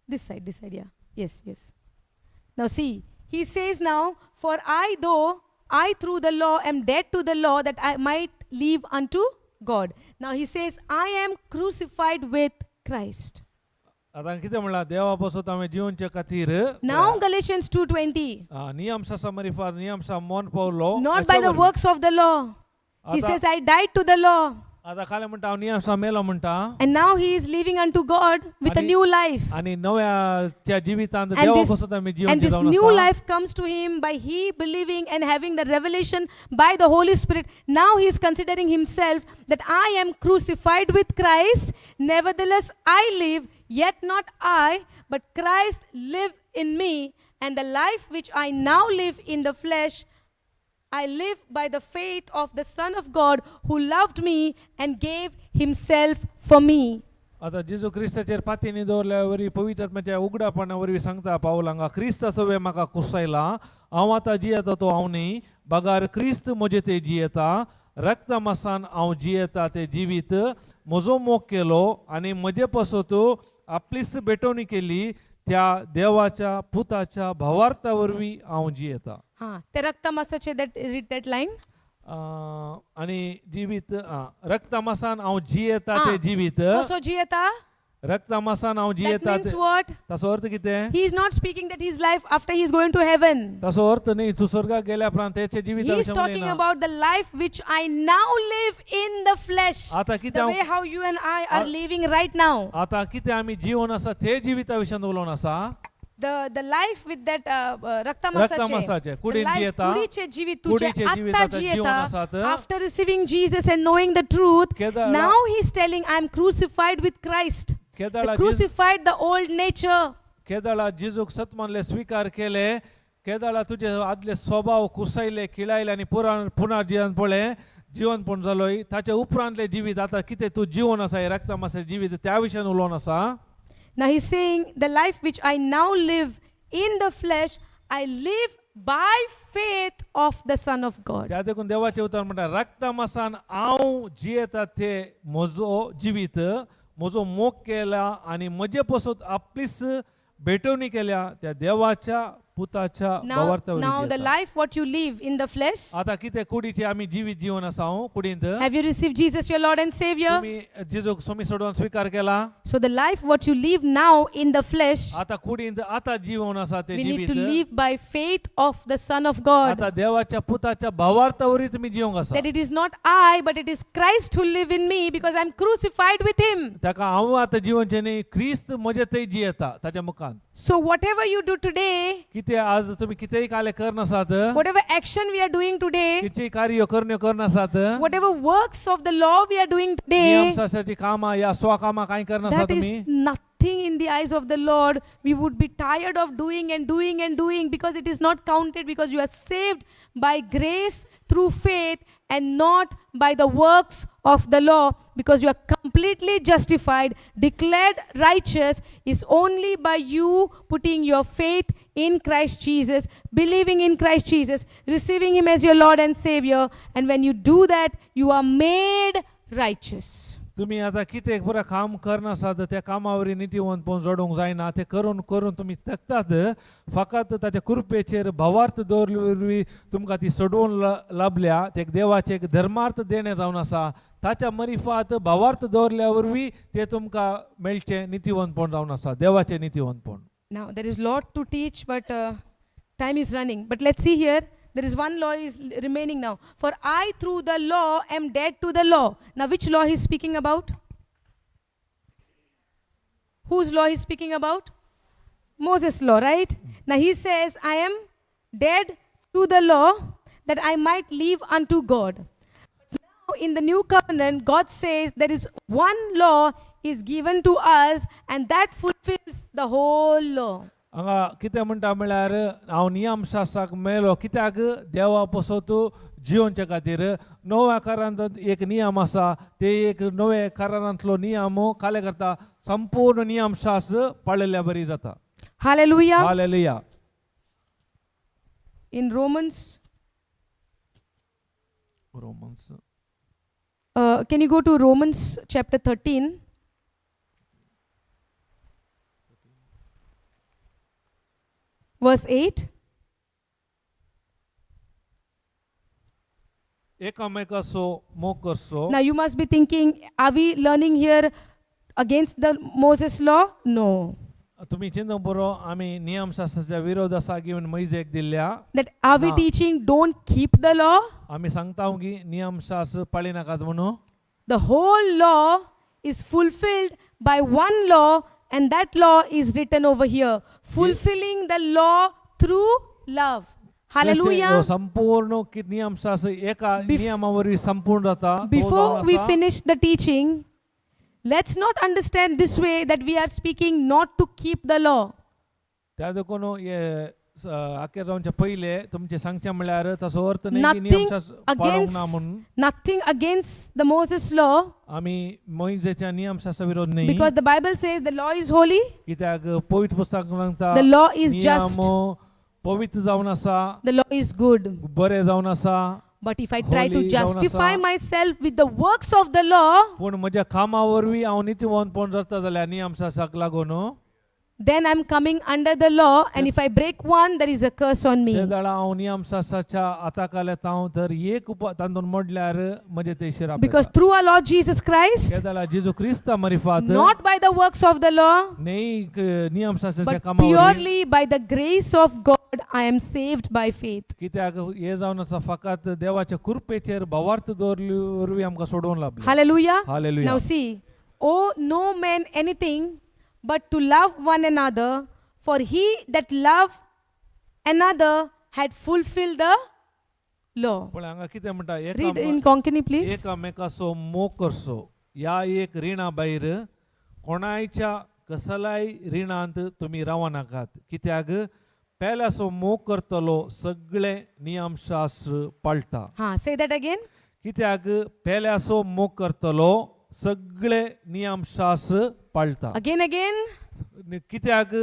This side, yeah. Yes. Now, see, he says now, "For I, though I through the law am dead to the law, that I might live unto God." Now, he says, "I am crucified with Christ." आतां कितें म्हणलां देवा पसत हांवें जिवनचे खातीर Now, Galatians 2:20. नियमशास्त्रा मरिफात नियमशा मोन पावलो. Not by the works of the law. He आता says, "I died to the law." आतां खालें म्हणटा हांव नियमशा मेलो म्हणटा. And now he is living unto God with a आणि- new life. आनी नव्या त्या जिवितांत And देवा this, पसत आमी and जिवनचे this जावन new आसा. life comes to him by he believing and having the revelation by the Holy Spirit. Now he is considering himself that I am crucified with Christ. Nevertheless, I live, yet not I, but Christ live in me. And the life which I now live in the flesh, I live by the faith of the Son of God who loved me and gave himself for me. आतां जेजू क्रिस्ताचेर पातयेनी दवरल्या वरवीं पवित्र आत्म्याच्या उगडापणा वरवीं सांगता पावल हांगा क्रिस्ताचो वे म्हाका कुसायला. हांव आतां जियेता तो हांव न्ही, बगार क्रिस्त म्हजे ते जियेता. रक्तमासान हांव जियेता ते जिवीत म्हजो मोग केलो आनी म्हजे पासत आपलीच भेटवणी केली त्या देवाच्या पुताच्या भावार्था वरवीं हांव जियेता. हा, ते रक्तमासाचे, that, read that line. आनी जिवीत रक्तमासान हांव जियेता ते जिवीत. कसो जियेता? रक्तमासान हांव That जियेता. means what? ताचो अर्थ कितें? He is not speaking that his life after he is going to heaven. ताचो अर्थ न्ही तूं स्वर्गाक गेल्या उपरांत तेचे जिवीत. He is talking about the life which I now live in the flesh. आता कितें The way how you and I are living right now. आता कितें आमी जीवन आसा ते जिविता विशयान उलोवन आसा. The life with that रक्तमासाचे. रक्तमासाचे, The कुडीन life, जियेता. कुडीचे जीवित तुझे कुडीचे जीवित आत्ता आता जीवन जियेता. आसात. After receiving Jesus and knowing the truth, now he is telling, I am crucified with Christ. The केदाळा crucified the old nature. केदाळा जेजूक सत मानले स्वीकार केले, केदाळा तुजे आदले स्वभाव कुसायले, खिळायले आनी पुराण पुनर जिवन पळय जिवनपण जालोय. ताचे उपरांतले जिवीत आतां कितें तूं जीवन आसा हें रक्तमासाचें जिवीत त्या विशयान उलोवन आसा. Now he's saying, the life which I now live in the flesh, I live by faith of the Son of God. त्या देखून देवाचें उतर म्हणटा, रक्तमासान हांव जियेता ते म्हजो जिवीत म्हजो मोग केला आनी म्हजे पसत आपलीच भेटवणी केल्या त्या देवाच्या पुताच्या Now, भावार्था now वरवीं the जियेता. Life what you live in the flesh, आता कितें कुडीचें आमी जिवीत जीवन आसा हांव कुडींत. Have you received Jesus your Lord and Savior? तुमी जेजूक स्वामी सोडून स्वीकार केला? So the life what you live now in the flesh, आता कुडींत आता जीवन आसा ते we need to जिवीत live by faith of the Son of God. आता देवाच्या पुताच्या भावार्था वरवीं तुमी जिवंक आसा. That it is not I, but it is Christ who live in me because I am crucified with him. ताका हांव आतां जिवनचें न्ही, क्रिस्त म्हजे थंय जियेता ताच्या मुखान. So whatever you do today, कितें आज तुमी कितेंय काले करनासात, whatever action we are doing today, कितेंय कार्य करण्यो करनासात, whatever works of the law we are doing today, नियमशास्त्राची कामां या स्वकामां कांय करनासा that तुमी, is nothing in the eyes of the Lord. We would be tired of doing and doing and doing because it is not counted, because you are saved by grace through faith and not by the works of the law, because you are completely justified, declared righteous is only by you putting your faith in Christ Jesus, believing in Christ Jesus, receiving Him as your Lord and Savior. And when you do that, you are made righteous. तुमी आतां कितें पुरा काम करनासात त्या कामावरी नितीवंतपण जोडूंक जायना. तें करून करून तुमी थकतात. फकत ताच्या कृपेचेर भावार्थ दवरले वरवीं तुमकां ती सोडोवन लाभल्या. ते एक देवाचें एक धर्मार्थ देणें जावन आसा. ताच्या मरिफात भावार्थ दवरल्या वरवीं तें तुमकां मेळचें नितीवंतपण जावन आसा, देवाचें नितीवंतपण. Now, there is lot to teach, but time is running. But let's see here. There is one law is remaining now. For I through the law am dead to the law. Now, which law he is speaking about? Whose law he is speaking about? Moses' law, right? Now he says, I am dead to the law that I might live unto God. Now in the new covenant, God says there is one law is given to us, and that fulfills the whole law. हांगा कितें म्हणटा म्हळ्यार हांव नियमशास्त्राक मेलो कित्याक देवा पसत जिवनच्या खातीर. नव्या करारांत एक नियम आसा, ते एक नव्या करारांतलो नियम काले करता संपूर्ण नियमशास्त्र पाळिल्ल्या बरी जाता. Hallelujah. Hallelujah. In Romans, Romans. Can you go to Romans chapter 13? Verse 8. एकामेकाचो मोग करचो. Now you must be thinking, are we learning here against the Moses law? No. तुमी चिंतूंक पुरो आमी नियमशास्त्राच्या विरोध आसा घेवन मैजेक दिल्ल्या. That are we ना. Teaching don't keep the law? आमी सांगता की नियमशास्त्र पाळी नाकात म्हणून. The whole law is fulfilled by one law, and that law is written over here, fulfilling the law through love. Hallelujah. तशें संपूर्ण की नियमशास्त्र एका नियमा वरवीं संपूर्ण जाता तो Before जावन we आसा. Finish the teaching, let's not understand this way that we are speaking not to keep the law. त्या देखून हे आखेर जावचे पयले तुमचें सांगचें म्हळ्यार ताचो अर्थ न्ही की Nothing नियमशास्त्र पाळोंक against, ना म्हणून. nothing against the Moses law, आमी मोइजेच्या नियमशास्त्रा विरोध न्ही. because the Bible says the law is holy, कित्याक पवित्र पुस्तक सांगता the law is just, नियम पवित्र जावन आसा. The law is good. बरें जावन आसा. But if I try to Holy जावन justify आसा. Myself with the works of the law, पूण म्हज्या कामा वरवीं हांव नितीवंतपण जाता जाल्यार नियमशास्त्राक लागून, then I'm coming under the law, and if I break one, there is a curse on me. ते जाल्यार हांव नियमशास्त्राच्या हाताखाल येता. हांव तर एक तातूंत मोडल्यार म्हजें ते शिराप. Because through our Lord Jesus Christ, ते जाल्यार जेजू क्रिस्ता मरिफात, not by the works of the law, न्ही नियमशास्त्राच्या but कामा वरवीं, purely by the grace of God, I am saved by faith. कित्याक हे जावन आसा फकत देवाच्या कृपेचेर भावार्थ दवरली वरवीं आमकां सोडोवन लाभले. Hallelujah. Hallelujah. Now see, owe no man anything but to love one another, for he that love another had fulfilled the law. पण हांगा कितें म्हणटा? Read in Konkani, please. एकामेकाचो मोग करचो ह्या एक रिणा भायर कोणायच्या कसल्याय रिणांत तुमी रावनाकात, कित्याक पेल्याचो मोग करतलो सगळे नियमशास्त्र पाळटा. Ha, say that again. कित्याक पेल्याचो मोग करतलो सगळे नियमशास्त्र पाळटा. Again, again. कित्याक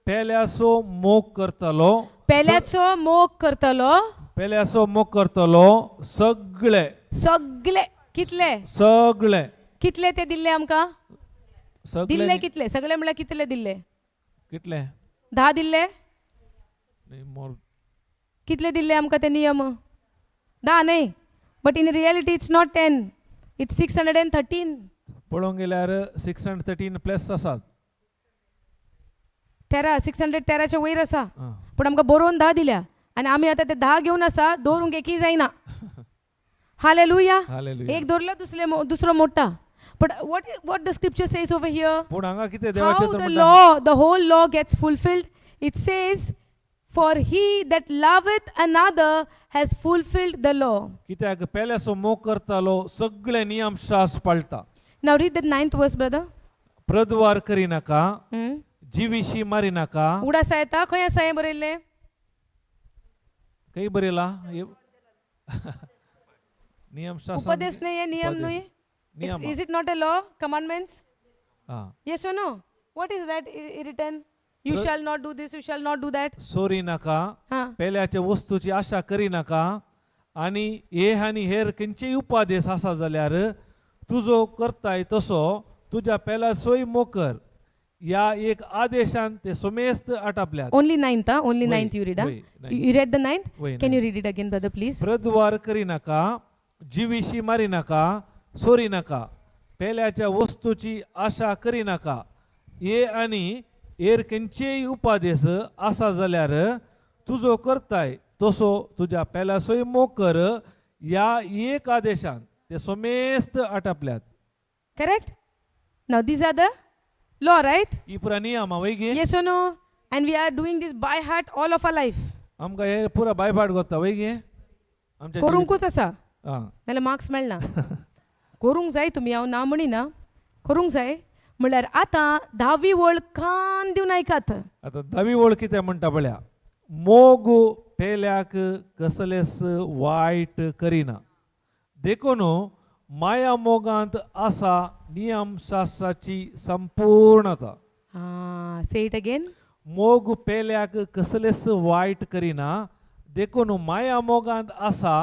पेल्याचो मोग करतलो, पेल्याचो मोग करतलो, पेल्याचो मोग करतलो सगळे, सगळे कितले? सगळे. कितले ते दिल्ले आमकां? सगळे. दिल्ले कितले? सगळे म्हणल्यार कितले दिल्ले? कितले? 10 दिल्ले? नाही, मोर. कितले दिल्ले आमकां ते नियम? 10 न्हय, but in reality it's not 10, it's 613. पळोवंक गेल्यार 613 प्लस आसात. 13, 613च्या वयर आसा. आं. पूण आमकां बरोवन 10 दिल्या आनी आमी आतां ते 10 घेवन आसा, दवरूंक एकय जायना. हालेलुया. हालेलुया. एक दवरलो, दुसरे दुसरो मोडटा. But what the scripture says over here? पूण हांगा कितें देवाचें How तर the म्हणटा? Law, the whole law gets fulfilled. It says, "For he that loveth another has fulfilled the law." कित्याक पेल्याचो मोग करतालो सगळे नियमशास्त्र पाळटा. Now read the ninth verse, brother. प्रद्वार करिनाका, जिविशी मारिनाका. उडासा येता खंय आसा हें बरयल्लें? खंय बरयला नियमशास्त्र? उपदेश न्हय हे, नियम न्हय. नियम. Is it not a law, commandments? आं. Yes or no? What is that written? You shall not do this, you shall not do that. Sorry नाका, हा. पेल्याच्या वस्तूची आशा करिनाका आनी हे आनी हेर खंयचेय उपादेश आसा जाल्यार तुजो करताय तसो तुज्या पेल्याचोय मोग कर ह्या एक आदेशान ते समेस्त आटापल्यात. Only ninth, huh? Only Wait, ninth you read, huh? wait, ninth. You read the ninth? Wait, Can you read it again, brother, please? प्रद्वार करिनाका, जिविशी मारिनाका, सोरी नाका, पेल्याच्या वस्तूची आशा करिनाका, हे आनी हेर खंयचेय उपादेश आसा जाल्यार तुजो करताय तसो तुज्या पेल्याचोय मोग कर ह्या एक आदेशान ते समेस्त आटापल्यात. Correct? Now these are the law, right? ही पुरा नियम वय गे? Yes or no? And we are doing this by heart all of our life. आमकां हे पुरा बायभाट गोत्ता वय गे आमच्या? करूंकूच आसा. आं. नाल्यार मार्क्स मेळना. करूंक जाय तुमी, हांव ना म्हणिना, करूंक जाय. म्हणल्यार आतां 10वी वळ कान दिवन आयकात. आता 10वी ओळ कितें म्हणटा पळया. मोग पेल्याक कसलेच वायट करिना, देखून माया मोगांत आसा नियमशास्त्राची संपूर्णता. आं, say it again. मोग पेल्याक कसलेच वायट करिना, देखून माया मोगांत आसा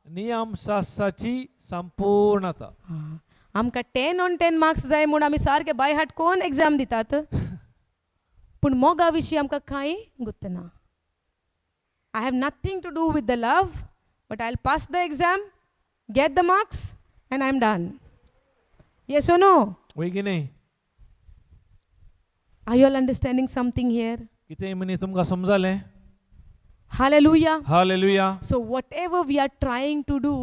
नियमशास्त्राची संपूर्णता. आमकां 10 ऑन 10 मार्क्स जाय म्हूण आमी सारके बाय हार्ट कोण एग्जाम दितात, पूण मोगा विशीं आमकां कांय गुत्तना. I have nothing to do with the love, but I pass the exam, get the marks and I am done. Yes or no? वय की न्ही? Are you all understanding something here? कितें म्हणी तुमकां समजालें? Hallelujah. Hallelujah. So, whatever we are trying to do,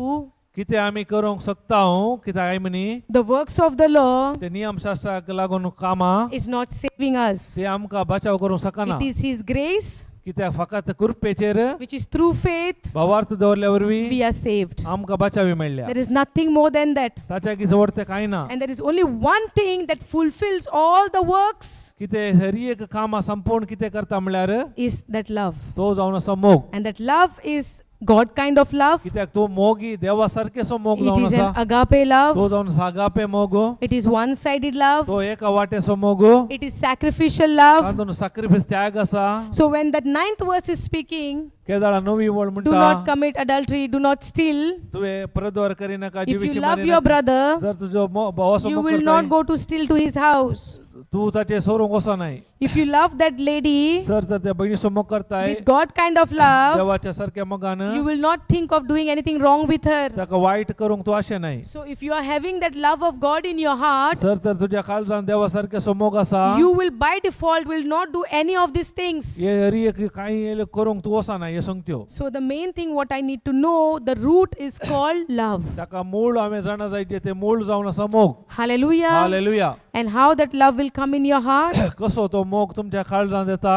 कितें आमी करूंक शकता कितें काय म्हणी, the works of the law ते नियमशास्त्राक लागून कामां is not saving us. ते आमकां बचाव करूंक शकना. It is His grace, कित्याक फकत कृपेचेर which is through faith, भावार्थ दवरल्या वरवीं we are saved. आमकां बचावी मेळ्ळ्या. There is nothing more than that. ताच्या की वरतें कांय ना. And there is only one thing that fulfills all the works, कितें हरी एक कामां संपूर्ण कितें करता म्हणल्यार is that love. तो जावन आसा मोग. And that love is God kind of love. कित्याक तो मोगी देवा सारकेसो मोग It जावन is an आसा. agape love. तो जावन आसा आगापे मोग. It is one sided love. तो एका वाटेसो मोग. It is sacrificial love. तातूंत sacrifice त्याग आसा. So when that ninth verse is speaking, केदाळा नवी वळ do म्हणटा, not commit adultery, do not steal. तुवें प्रद्वार करिनाका, If you जिविशी love मारिनाका. your brother, जर तुजो भावाचो you मोग will करताय, not go to steal to his house. तूं ताचे सोरूंक वचनाय. If you love that lady sir तर त्या भयणीचो मोग करताय with God kind of love, देवाच्या सारख्या मोगान, you will not think of doing anything wrong with her. ताका वायट करूंक तूं अशें नाही. So if you are having that love of God in your heart, sir तर तुज्या काळजान देवा सारकेसो मोग आसा, you will by default will not do any of these things. हे हरी एक कांय करूंक तूं वचना हे सांगत्यो. So the main thing what I need to know, the root is called love. ताका मूळ हांवें जाणा जायचें, तें मूळ जावन आसा मोग. Hallelujah. Hallelujah. And how that love will come in your heart? कसो तो मोग तुमच्या काळजान येता?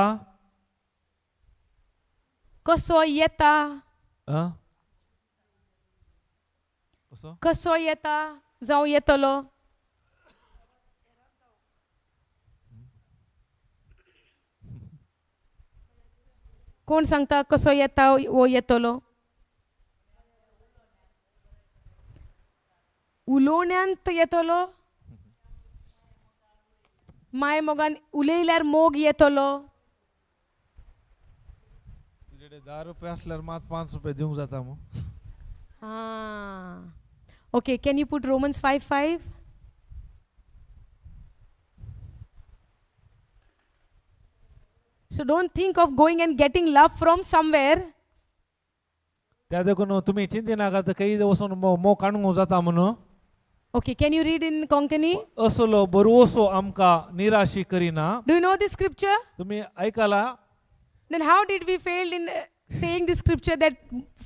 कसो येता? आं? कसो? कसो येता जावं येतलो? कोण सांगता कसो येता वो येतलो? उलोवण्यांत येतलो? माय मोगान उलयल्यार मोग येतलो? तुजे 10 रुपये आसल्यार मात 5 रुपये दिवंक जाता मू. Ah. Okay, can you put Romans 5:5? So don't think of going and getting love from somewhere. त्या देखून तुमी चिंतिनाकात खंय वचून मोग काडूंक जाता म्हणून. Okay, can you read in Konkani? असलो बरवसो आमकां निराशी करिना. Do you know this scripture? तुमी आयकला? Then how did we fail in saying this scripture that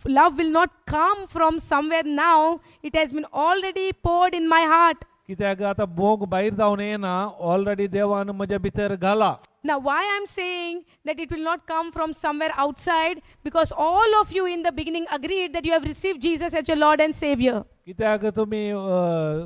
love will not come from somewhere now? It has been already poured in my heart. कित्याक आतां मोग भायर जावन येना, ऑलरेडी देवान म्हज्या भितर घाला. Now, why I'm saying that it will not come from somewhere outside? Because all of you in the beginning agreed that you have received Jesus as your Lord and Savior. कित्याक तुमी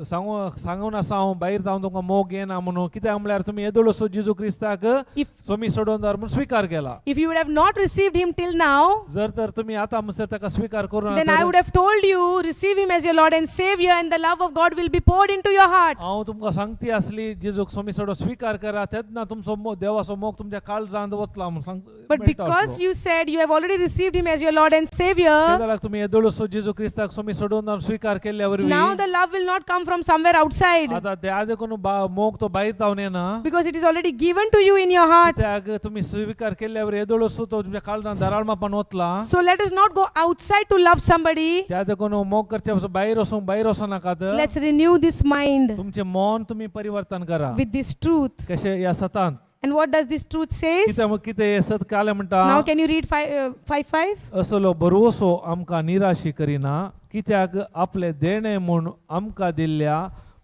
सांगू सांगून आसा हांव भायर जावन तुमकां मोग येना म्हणून, कित्याक म्हणल्यार तुमी येदोळसो जेजू क्रिस्ताक If सोमी सोडोवन म्हूण स्विकार केला. if you would have not received him till now, जर तर तुमी आतां म्हणसर ताका स्विकार करून then I would have told you, receive him as your Lord and Savior, and the love of God will be poured into your heart. हांव तुमकां सांगती आसली, जेजूक सोमी सोडो स्विकार करा, तेन्ना तुमचो देवाचो मोग तुमच्या काळजांत वतला म्हूण सांग But मेळटा because आसलो. you said you have already received him as your Lord and Savior, तेदळाक तुमी येदोळसो जेजू क्रिस्ताक सोमी सोडून स्विकार केल्ल्या वरवीं now the love will not come from somewhere outside आतां त्या देखून मोग तो भायर जावन येना, because it is already given to you in your heart. कित्याक तुमी स्विकार केल्ल्या वरवीं येदोळसो तो तुमच्या काळजांत धाराळ मापान वतला. So let us not go outside to love somebody. त्या देखून मोग करच्या पासून भायर वचूंक भायर वचूं नाकात. Let's renew this mind तुमचें मन तुमी परिवर्तन करा with this truth. कशें ह्या सतान. And what does this truth says? कितें कितें हें सत कालें म्हणटा? Now can you read 5:5? असलो भरवसो आमकां निराशी करिना, कित्याक आपले देणें म्हूण आमकां दिल्ल्या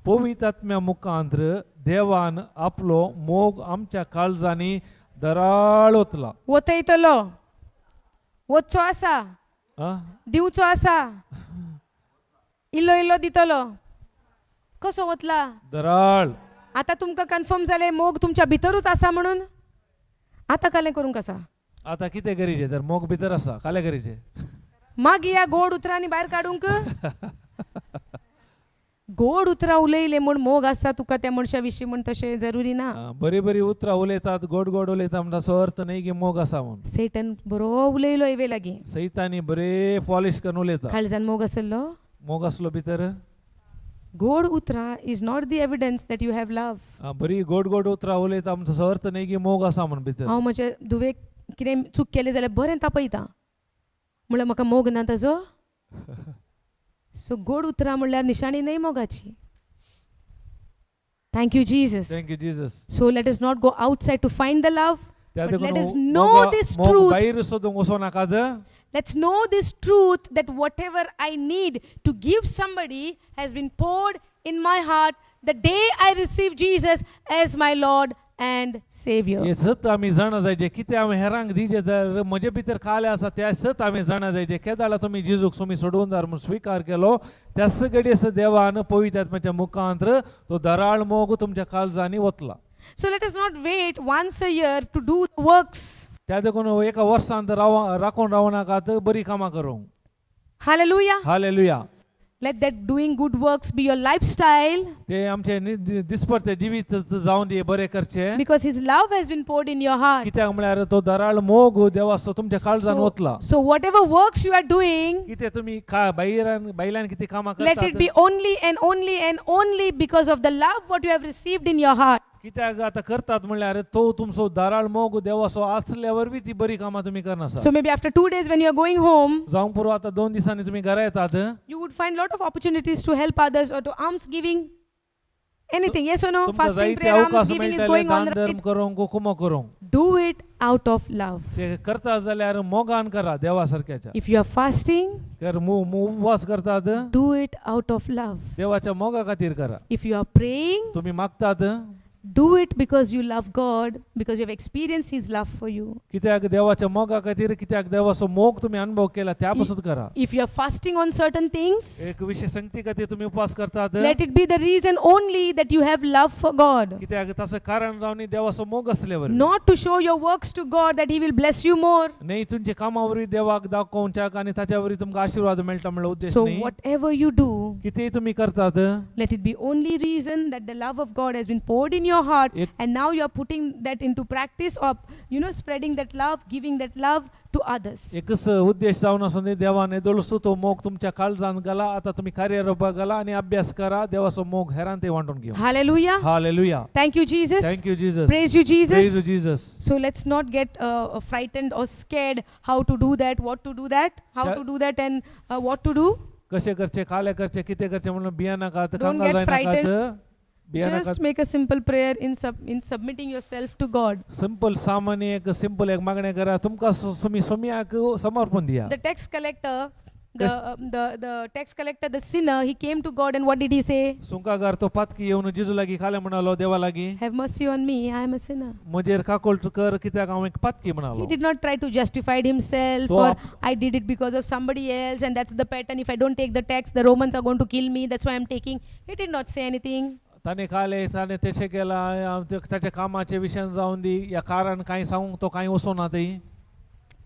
पवित्र मुखांत्र देवान आपलो मोग आमच्या काळजांनी दराळ ओतला. वतयतलो, वचचो आसा, आं? दिवचो आसा, इल्लो इल्लो दितलो, कसो वतला? दराळ. आतां तुमकां कन्फर्म जालें मोग तुमच्या भितरूच आसा म्हणून, आतां कालें करूंक आसा? आतां कितें करीचें तर मोग भितर आसा, कालें करीचें? मागीर ह्या गोड उतरांनी भायर काडूंक, गोड उतरां उलयलें म्हूण मोग आसा तुका त्या मनशा विशीं म्हूण तशें जरुरी ना. आं, बरी बरी उतरां उलयतात, गोड गोड उलयतात म्हणटा असो अर्थ न्हय की मोग आसा म्हूण. सेटन बरो उलयलो हेवे लागीं. सैतानी बरे पॉलिश करून उलयता. काळजान मोग आसलो? मोग आसलो भितर? गोड उतरां is not the evidence that you have love. आं, बरी गोड गोड उतरां उलयता म्हणटा असो अर्थ न्हय की मोग आसा म्हूण भितर. हांव म्हजे धुवेक कितें चूक केली जाल्यार बरें तापयता, म्हणल्यार म्हाका मोग ना ताजो? सो गोड उतरां म्हणल्यार निशाणी न्हय मोगाची. Thank you Jesus. Thank you Jesus. So let us not go outside to find the love, त्या but let us देखून know मोग this मोग truth. भायर सोदूंक वचूं नाकात. Let's know this truth that whatever I need to give somebody has been poured in my heart the day I receive Jesus as my Lord and Savior. हे सत आमी जाणा जायचे, कितें हांवें हेरांक दिजे तर म्हजे भितर काले आसा त्या सत आमी जाणा जायचे. केदाळा तुमी जेजूक सोमी सोडून दार म्हूण स्विकार केलो, त्याच घडये देवान पवित्र आत्म्याच्या मुखांत्र तो दराळ मोग तुमच्या काळजांनी वतला. So let us not wait once a year to do the works. त्या देखून एका वर्सान राव राखून रावू नाकात बरी कामां करूंक. Hallelujah. Hallelujah. Let that doing good works be your lifestyle ते आमचे दिसपडते जिवीत जावन दी बरें करचे, because His love has been poured in your heart. कित्याक म्हळ्यार तो दराळ मोग देवाचो तुमच्या काळजान वतला. So whatever works you are doing, कितें तुमी का बायलान बायलान कितें कामां let it करतात, be only and only and only because of the love what you have received in your heart. कित्याक आतां करतात म्हणल्यार तो तुमचो दाराळ मोग देवाचो आसल्या वरवीं ती बरी कामां तुमी करनासा. So maybe after 2 days when you are going home, जावंक पुरो आतां 2 दिसांनी तुमी घरा येतात, you would find lot of opportunities to help others or to alms giving. Anything, yes or no? तुमकां Fasting, जायते prayer, alms अवकाश giving is मेळटले going on, दान धर्म right? करूंक, कुमो करूंक. Do it out of love. ते करता जाल्यार मोगान करा देवा सारक्याच्या. If you are fasting, तर उपवास करतात, do it out of love. देवाच्या मोगा खातीर करा. If you are praying, तुमी मागतात, do it because you love God, because you have experienced His love for you. कित्याक देवाच्या मोगा खातीर, कित्याक देवाचो मोग तुमी अनुभव केला त्या पासून करा. If you are fasting on certain things, एक विशेष संगती खातीर तुमी उपवास करतात, let it be the reason only that you have love for God. कित्याक तसं कारण जावन देवाचो मोग असले वरवीं. Not to show your works to God that He will bless you more. न्ही तुमच्या कामा वरवीं देवाक दाखोवच्याक आनी ताच्या वरवीं तुमकां आशिर्वाद मेळटा म्हणलो उद्देश So, न्ही. whatever you do, कितेंय तुमी करतात, let it be only reason that the love of God has been poured in your heart, and now you are putting that into practice of spreading that love, giving that love to others. एकच उद्देश जावन आसून दी, देवान येदोळसो तो मोग तुमच्या काळजान घाला. आतां तुमी कार्यरोपाक घाला आनी अभ्यास करा देवाचो मोग हेरान ते वांटून घेवंक. Hallelujah. Hallelujah. Thank you, Jesus. Thank you Jesus. Praise you, Jesus. Praise you Jesus. So let's not get frightened or scared how to do that, what to do that, how to do that, and what to do. कशें करचें, कालें करचें, कितें करचें म्हणून भियेनाकात, Don't कंगाल get जायनाकात, भियेनाकात. Just make a simple prayer in submitting yourself to God. Simple सामान्य एक simple एक मागणें करा, तुमकां तुमी सोम्याक समर्पण दिया. The tax collector, the tax collector, the sinner, he came to God and what did he say? सुंकागार तो पातकी येवन जेजू लागीं खालें म्हणालो देवा लागीं, Have mercy on me, I am a sinner. म्हजेर काकोळ कर कित्याक हांव एक पातकी He म्हणालो. did not try to justify himself तो or आप- I did it because of somebody else and that's the pattern. If I don't take the tax, the Romans are going to kill me. That's why I'm taking. He did not say anything. ताणें खालें, ताणें तशें केलां, ताच्या कामाचे विशयान जावन दी या कारण कांय सांगूंक तो कांय वचोना थंय.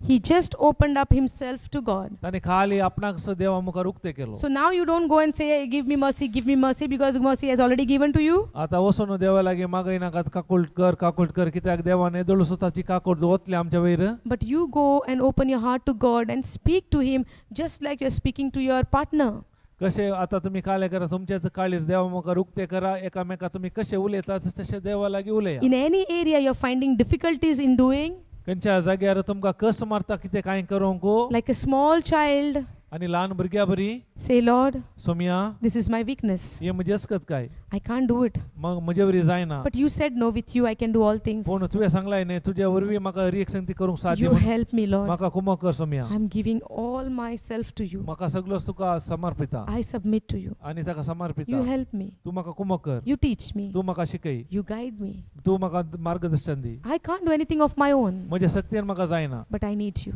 He just opened up himself to God. ताणें खाली आपणाक देवा मुखार उक्तें केलो. So now you don't go and say, "Hey, give me mercy, give me mercy," because mercy has already given to you. आतां वचून देवा लागीं मागयनाकात काकूळ कर काकूळ कर, कित्याक देवान येदोळसो ताची काकूळ वतली आमच्या वयर. But you go and open your heart to God and speak to Him just like you're speaking to your partner. कशें आतां तुमी कालें करा, तुमचेच काळीज देवा मुखार उक्तें करा, एकामेका तुमी कशें उलयतात तशें देवा लागीं उलया. In any area you're finding difficulties in doing, खंयच्या जाग्यार तुमकां कश्ट मारता कितें कांय करूंक, like a small child, आनी ल्हान भुरग्या बरी, say, "Lord, Soumya, this is my weakness. हें म्हजी अस्कत काय, I can't do it. मग म्हजे वरी जायना. But you said, no, with you I can do all things. पूण तुवें सांगलाय न्ही तुज्या वरवीं म्हाका रिएक्शन ती करूंक साध्य You म्हणून. help me, Lord. म्हाका कुमक कर Saumya. I'm giving all myself to you. म्हाका सगळोच तुका समर्पिता. I submit to you. आनी ताका समर्पिता. You help me. तूं म्हाका कुमक कर. You teach me. तूं म्हाका शिकय. You guide me. तूं म्हाका मार्गदर्शन दी. I can't do anything of my own, म्हज्या शक्तीन म्हाका जायना. but I need you.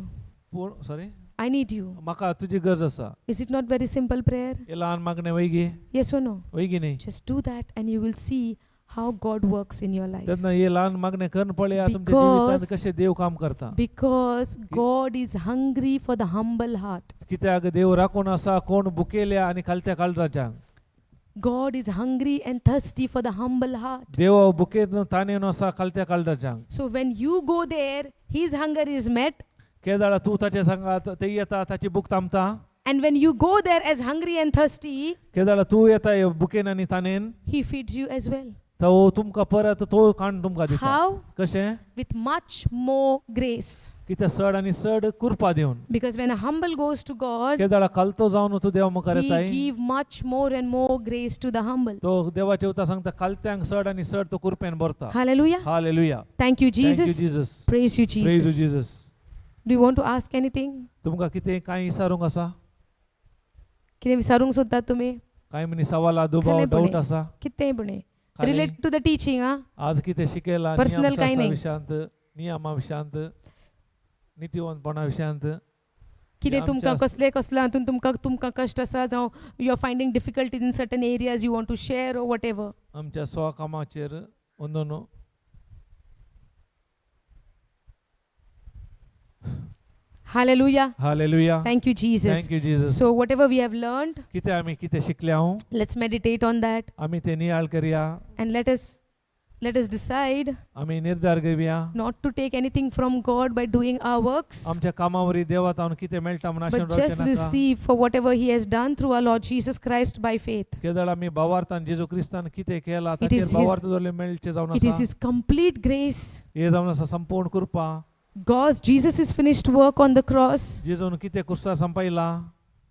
पूण sorry, I need you. म्हाका तुजी गरज आसा. Is it not very simple prayer? हें ल्हान मागणें वयगी? Yes or no? वयगी न्ही? Just do that and you will see how God works in your life. तेन्ना हें ल्हान मागणें करून पळया तुमच्या जिवितांत कशें देव काम करता. Because God is hungry for the humble heart. कित्याक देव राखून आसा कोण भुकेल्या आनी खालत्या काळजाच्या. God is hungry and thirsty for the humble heart. देव भुकेन ताणेन आसा खालत्या काळजाच्या. So when you go there, his hunger is met. केदाळा तूं ताचे सांगात ते येता ताची भूक थांबता. And when you go there as hungry and thirsty, केदाळा तूं येता हे भुकेन आनी ताणेन, he feeds you as well. तो तुमकां परत तो खाण तुमकां दिता. How? कशें? With much more grace. कित्याक चड आनी चड कृपा दिवन. Because when a humble goes to God, केदाळा खालतो जावन तूं देवा मुखार he येताय, give much more and more grace to the humble. तो देवाचे उतर सांगता खालत्यांक चड आनी चड तो कृपेन भरता. Hallelujah. Hallelujah. Thank you, thank you Jesus. Jesus. Praise you, praise you Jesus. Jesus. Do you want to ask anything? तुमकां कितें कांय विचारूंक आसा? कितें विचारूंक सोदतात तुमी? कांय मनी सवाला दुबाव खरें डावट पुणें. आसा? कितेंय पुणें. खाली Relate to the teaching, ah. आज कितें शिकयलां Personal कांय न्ही. विशयांत, नियमा विशयांत, नितीवंतपणा विशयांत, कितें आमच्या तुमकां कसले कसले हातून तुमकां कश्ट आसा, जावं you are finding difficulties in certain areas you want to share or whatever. आमच्या स्वकामाचेर अंदून. Hallelujah. Hallelujah. Thank you, Jesus. Thank you Jesus. So, whatever we have learned, कितें आमी कितें शिकले हांव, let's meditate on that आमी ते नियाळ करया. And let us decide आमी निर्धार घेवया not to take anything from God by doing our works, आमच्या कामा वरवीं देवा तावन कितें मेळटा म्हूण आशेन but रावचें just नाका. receive for whatever He has done through our Lord Jesus Christ by faith. केदळ आमी भावार्थान जेजू क्रिस्तान कितें केला It ताचेर is his- भावार्थ दवरले मेळचें जावन It is आसा. His complete grace. हे जावन आसा संपूर्ण कृपा. God's Jesus' finished work on the cross, जेजून कितें कुर्सार संपयला,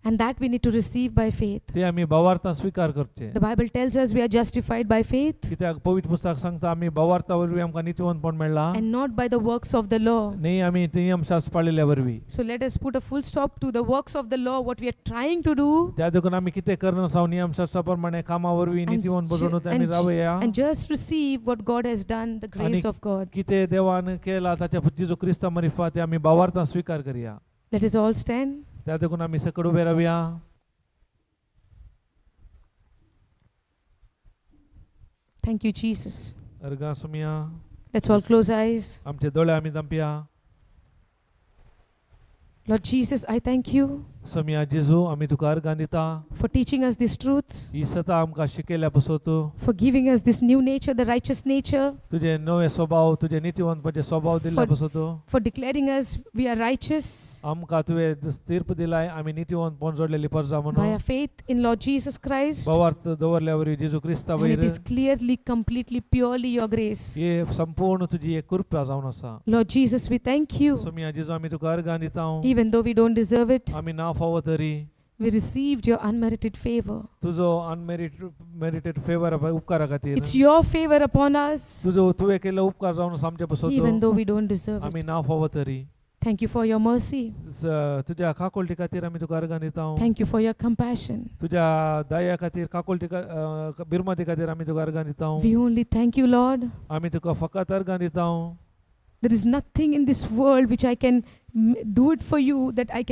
and that we need to receive by faith. ते आमी भावार्थान स्विकार करचे. The Bible tells us we are justified by faith कित्याक पवित्र पुस्तक सांगता आमी भावार्था वरवीं आमकां नितीवंतपण मेळ्ळां, and not by the works of the law. न्ही आमी नियमशास्त्र पाळिल्ल्या वरवीं. So let us put a full stop to the works of the law, what we are trying to do, त्या देखून आमी कितें करना साव नियमशास्त्रा प्रमाणे कामा वरवीं and, नितीवंत बजोवन ते आमी and, रावया. and just receive what God has done, the grace आणि of God. कितें देवान केला ताच्या जेजू क्रिस्ता मरिफा ते आमी भावार्थान स्विकार करया. Let us all stand. त्या देखून आमी सकड उबे रावया. Thank you, Jesus. अर्गां Somaiya. Let's all close eyes. आमचे दोळे आमी धांपया. Lord Jesus, I thank you समया जेजू, आमी तुका अर्गां दिता for teaching us these truths, ही सता आमकां शिकयल्या पसत, for giving us this new nature, the righteous nature, तुजे नवे स्वभाव, तुजे नितीवंतपाचे स्वभाव दिल्ल्या पसत, for declaring us we are righteous आमकां तुवें तीर्प दिलाय आमी नितीवंतपण जोडलेली परजा by म्हणून our faith in Lord Jesus Christ. भावार्थ दवरल्या वरवीं जेजू क्रिस्ता And it वयर. is clearly, completely, purely your grace. हे संपूर्ण तुजी एक कृपा जावन आसा. Lord Jesus, we thank you. सोमिया जेजू, आमी तुका अर्गां दिता. Even though we don't deserve it, आमी ना फावो तरी we received your unmerited favor. तुजो अनमेरिट मेरिटेड फेवर उपकारा खातीर. It's your favor upon us, तुजो तुवें केल्लो उपकार जावन आसा आमचे पसत, even though we don't deserve it. आमी ना फावो तरी. Thank you for your mercy. तुज्या काकुळटी खातीर आमी तुका अर्गां दिता. Thank you for your compassion. तुज्या दया खातीर, काकुळटी बिरमती खातीर आमी तुका अर्गां दिता. We only thank you, Lord. आमी तुका फकत अर्गां दिता. There is nothing in this world which I can do it for you, that I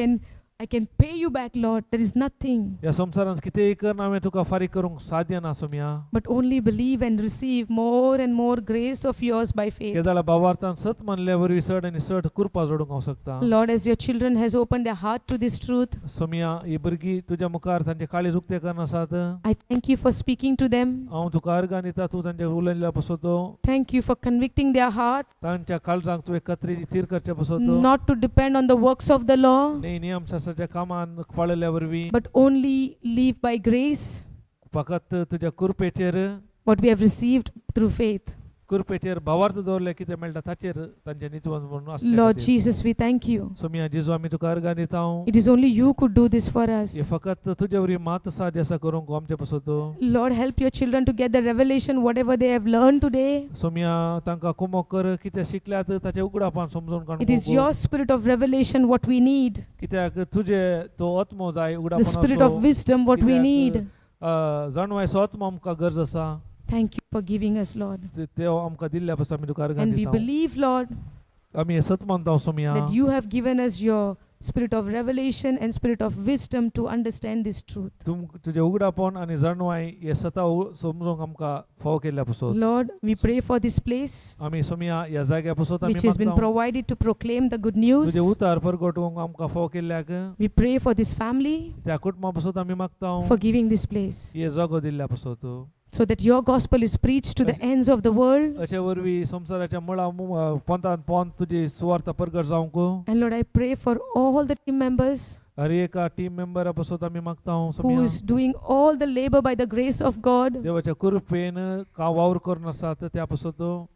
can pay you back, Lord. There is nothing. ह्या संवसारांत कितेंय कर हांवें तुका फारीक करूंक साध्य ना Saumya. But only believe and receive more and more grace of yours by faith. केदाळा भावार्थान सत मानल्या वरवीं चड आनी चड कृपा जोडूंक हांव शकता. Lord, as your children has opened their heart to this truth, Saumya, ही भुरगीं तुज्या मुखार तांचे काळीज उक्तें करना आसात. I thank you for speaking to them. हांव तुका अर्गां दिता तूं तांचे उलयल्ल्या पसतो. Thank you for convicting their heart तांच्या काळजांक तुवें कत्री थीर करचे पसतो, not to depend on the works of the law, न्ही नियमशास्त्राच्या कामान पाळिल्ल्या वरवीं, but only live by grace, फकत तुज्या कृपेचेर, what we have received through faith. कृपेचेर भावार्थ दवरले कितें मेळटा ताचेर तांचे नितीवंत म्हणून आसचें Lord खातीर. Jesus, we thank you. Saumya जेजू, आमी तुका अर्गां दिता. It is only you could do this for us. हे फकत तुजे वरवीं मात साध्य आसा करूंक आमचे पसत. Lord, help your children to get the revelation, whatever they have learned today. Saumya, तांकां कुमोक कर कितें शिकल्यात ताचें उगडापान समजून It is काडूंक. Your spirit of revelation what we need, कित्याक तुजे तो आत्मो जाय the spirit of उगडापणाचो. Wisdom what we need. जाणवायचो आत्मो आमकां गरज आसा. Thank you for giving us, Lord. ते आमकां दिल्ल्या पासून आमी तुका अर्गां And we दिता. Believe, Lord, आमी हें सत मानता Saumya that you have given us your spirit of revelation and spirit of wisdom to understand this truth. तुम तुजें उगडापण आनी जाणवाय हे सता समजूंक आमकां फावो केल्ल्या पासून. Lord, we pray for this place आमी सोम्या ह्या जाग्या पासून आमी which has been मागता provided to proclaim the good news. तुजें उतार परगटूंक आमकां फावो केल्ल्याक. We pray for this family त्या कुटुंबा पासून आमी मागता for giving this place हे जागो दिल्ल्या पासून, so that your gospel is preached to the ends of the world. अशे वरवीं संवसाराच्या मुळा पोंतान पोंत तुजी सुवार्थ परगट जावंक. And Lord, I pray for all the team members हर एका टीम मेंबरा पासून आमी मागता who Somya is doing all the labor by the grace of God, देवाच्या कृपेन का वावर करून आसात त्या पासून,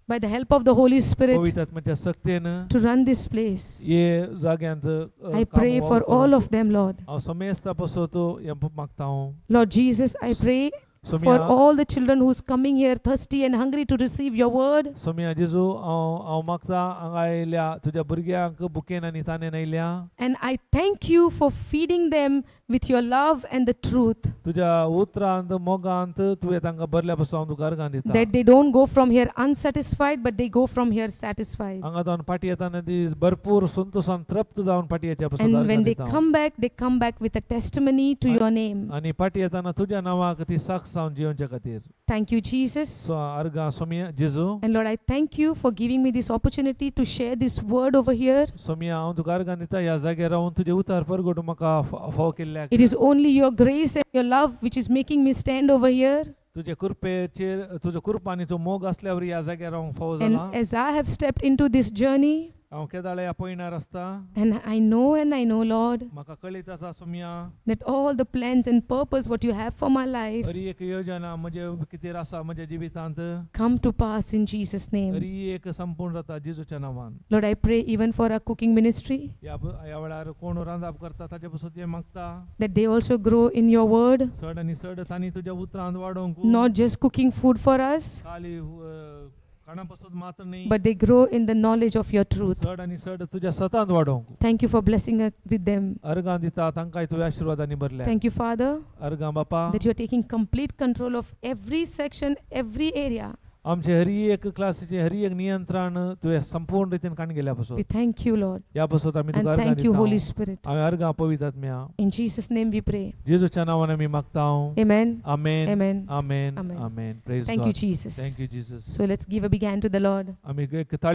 by the help of the Holy Spirit, पवित्र आत्म्याच्या शक्तीन to run this place. हे जाग्यांत I pray for all of them, Lord. हांव समेस्ता पासून हें मागता हांव. Lord Jesus, I pray for Somya all the children who's coming here thirsty and hungry to receive your word. Somya जेजू, हांव हांव मागता हांगा आयल्या तुज्या भुरग्यांक बुकेन आनी ताणें आयल्या. And I thank you for feeding them with your love and the truth, तुज्या उतरांत मोगांत तुवें तांकां भरल्या पासून हांव तुका अर्गां दिता, that they don't go from here unsatisfied, but they go from here satisfied. हांगा जावन फाटी येताना ती भरपूर संतोषान तृप्त जावन फाटी येच्या पासून And अर्गां when they दिता हांव. come back, they come back with a testimony to your name. आनी फाटी येताना तुज्या नांवाक ती साक्ष साक्ष जावन जियोवच्या खातीर. Thank you, Jesus. So अर्गां सोमिया जेजू. And Lord, I thank you for giving me this opportunity to share this word over here. सोमिया हांव तुका अर्गां दिता ह्या जाग्यार रावन तुजें उतार परगटूं म्हाका फावो केल्ल्याक. It is only your grace and your love which is making me stand over here. तुजे कृपेचेर तुजो कृपा आनी तुजो मोग असल्यावर ह्या जाग्यार रावंक फावो And जाला. as I have stepped into this journey, हांव केदाळे ह्या पयणार आसता. and I know, Lord, म्हाका कळीत आसा सोमिया, that all the plans and purpose what you have for my life Hari एक योजना म्हजे कितें आसा म्हज्या जिवितांत come to pass in Jesus' name. Hari एक संपूर्ण जाता जेजूच्या नांवान. Lord, I pray even for our cooking ministry ह्या ह्या वेळार कोण रांदाप करता ताचे पासून ते मागता that they also grow in your word, चड आनी चड तांणी तुज्या उतरांत वाडोवंक, not just cooking food for us, खाली खाणा पासून मात्र न्ही, but they grow in the knowledge of your truth. चड आनी चड तुज्या सतांत वाडोवंक. Thank you for blessing us with them. अर्गां दिता तांकांय तुवें आशिर्वादांनी भरल्या. Thank you, Father, अर्गां बापा, that you are taking complete control of every section, every area. आमचे हरी एक क्लासीचे हरी एक नियंत्रण तुवें संपूर्ण रितीन काण गेल्या पासून, We thank you, Lord, ह्या पासून आमी and तुका अर्गां thank you, Holy दिता. Spirit. हांवें अर्गां पवित्र आत्म्या. In Jesus' name we pray. जेजूच्या नांवान आमी मागता. Amen. Amen. Amen. Amen. Amen. Amen. Praise Thank you, God. Jesus. Thank you Jesus. So let's give a big hand to the Lord. आमी एक ताळी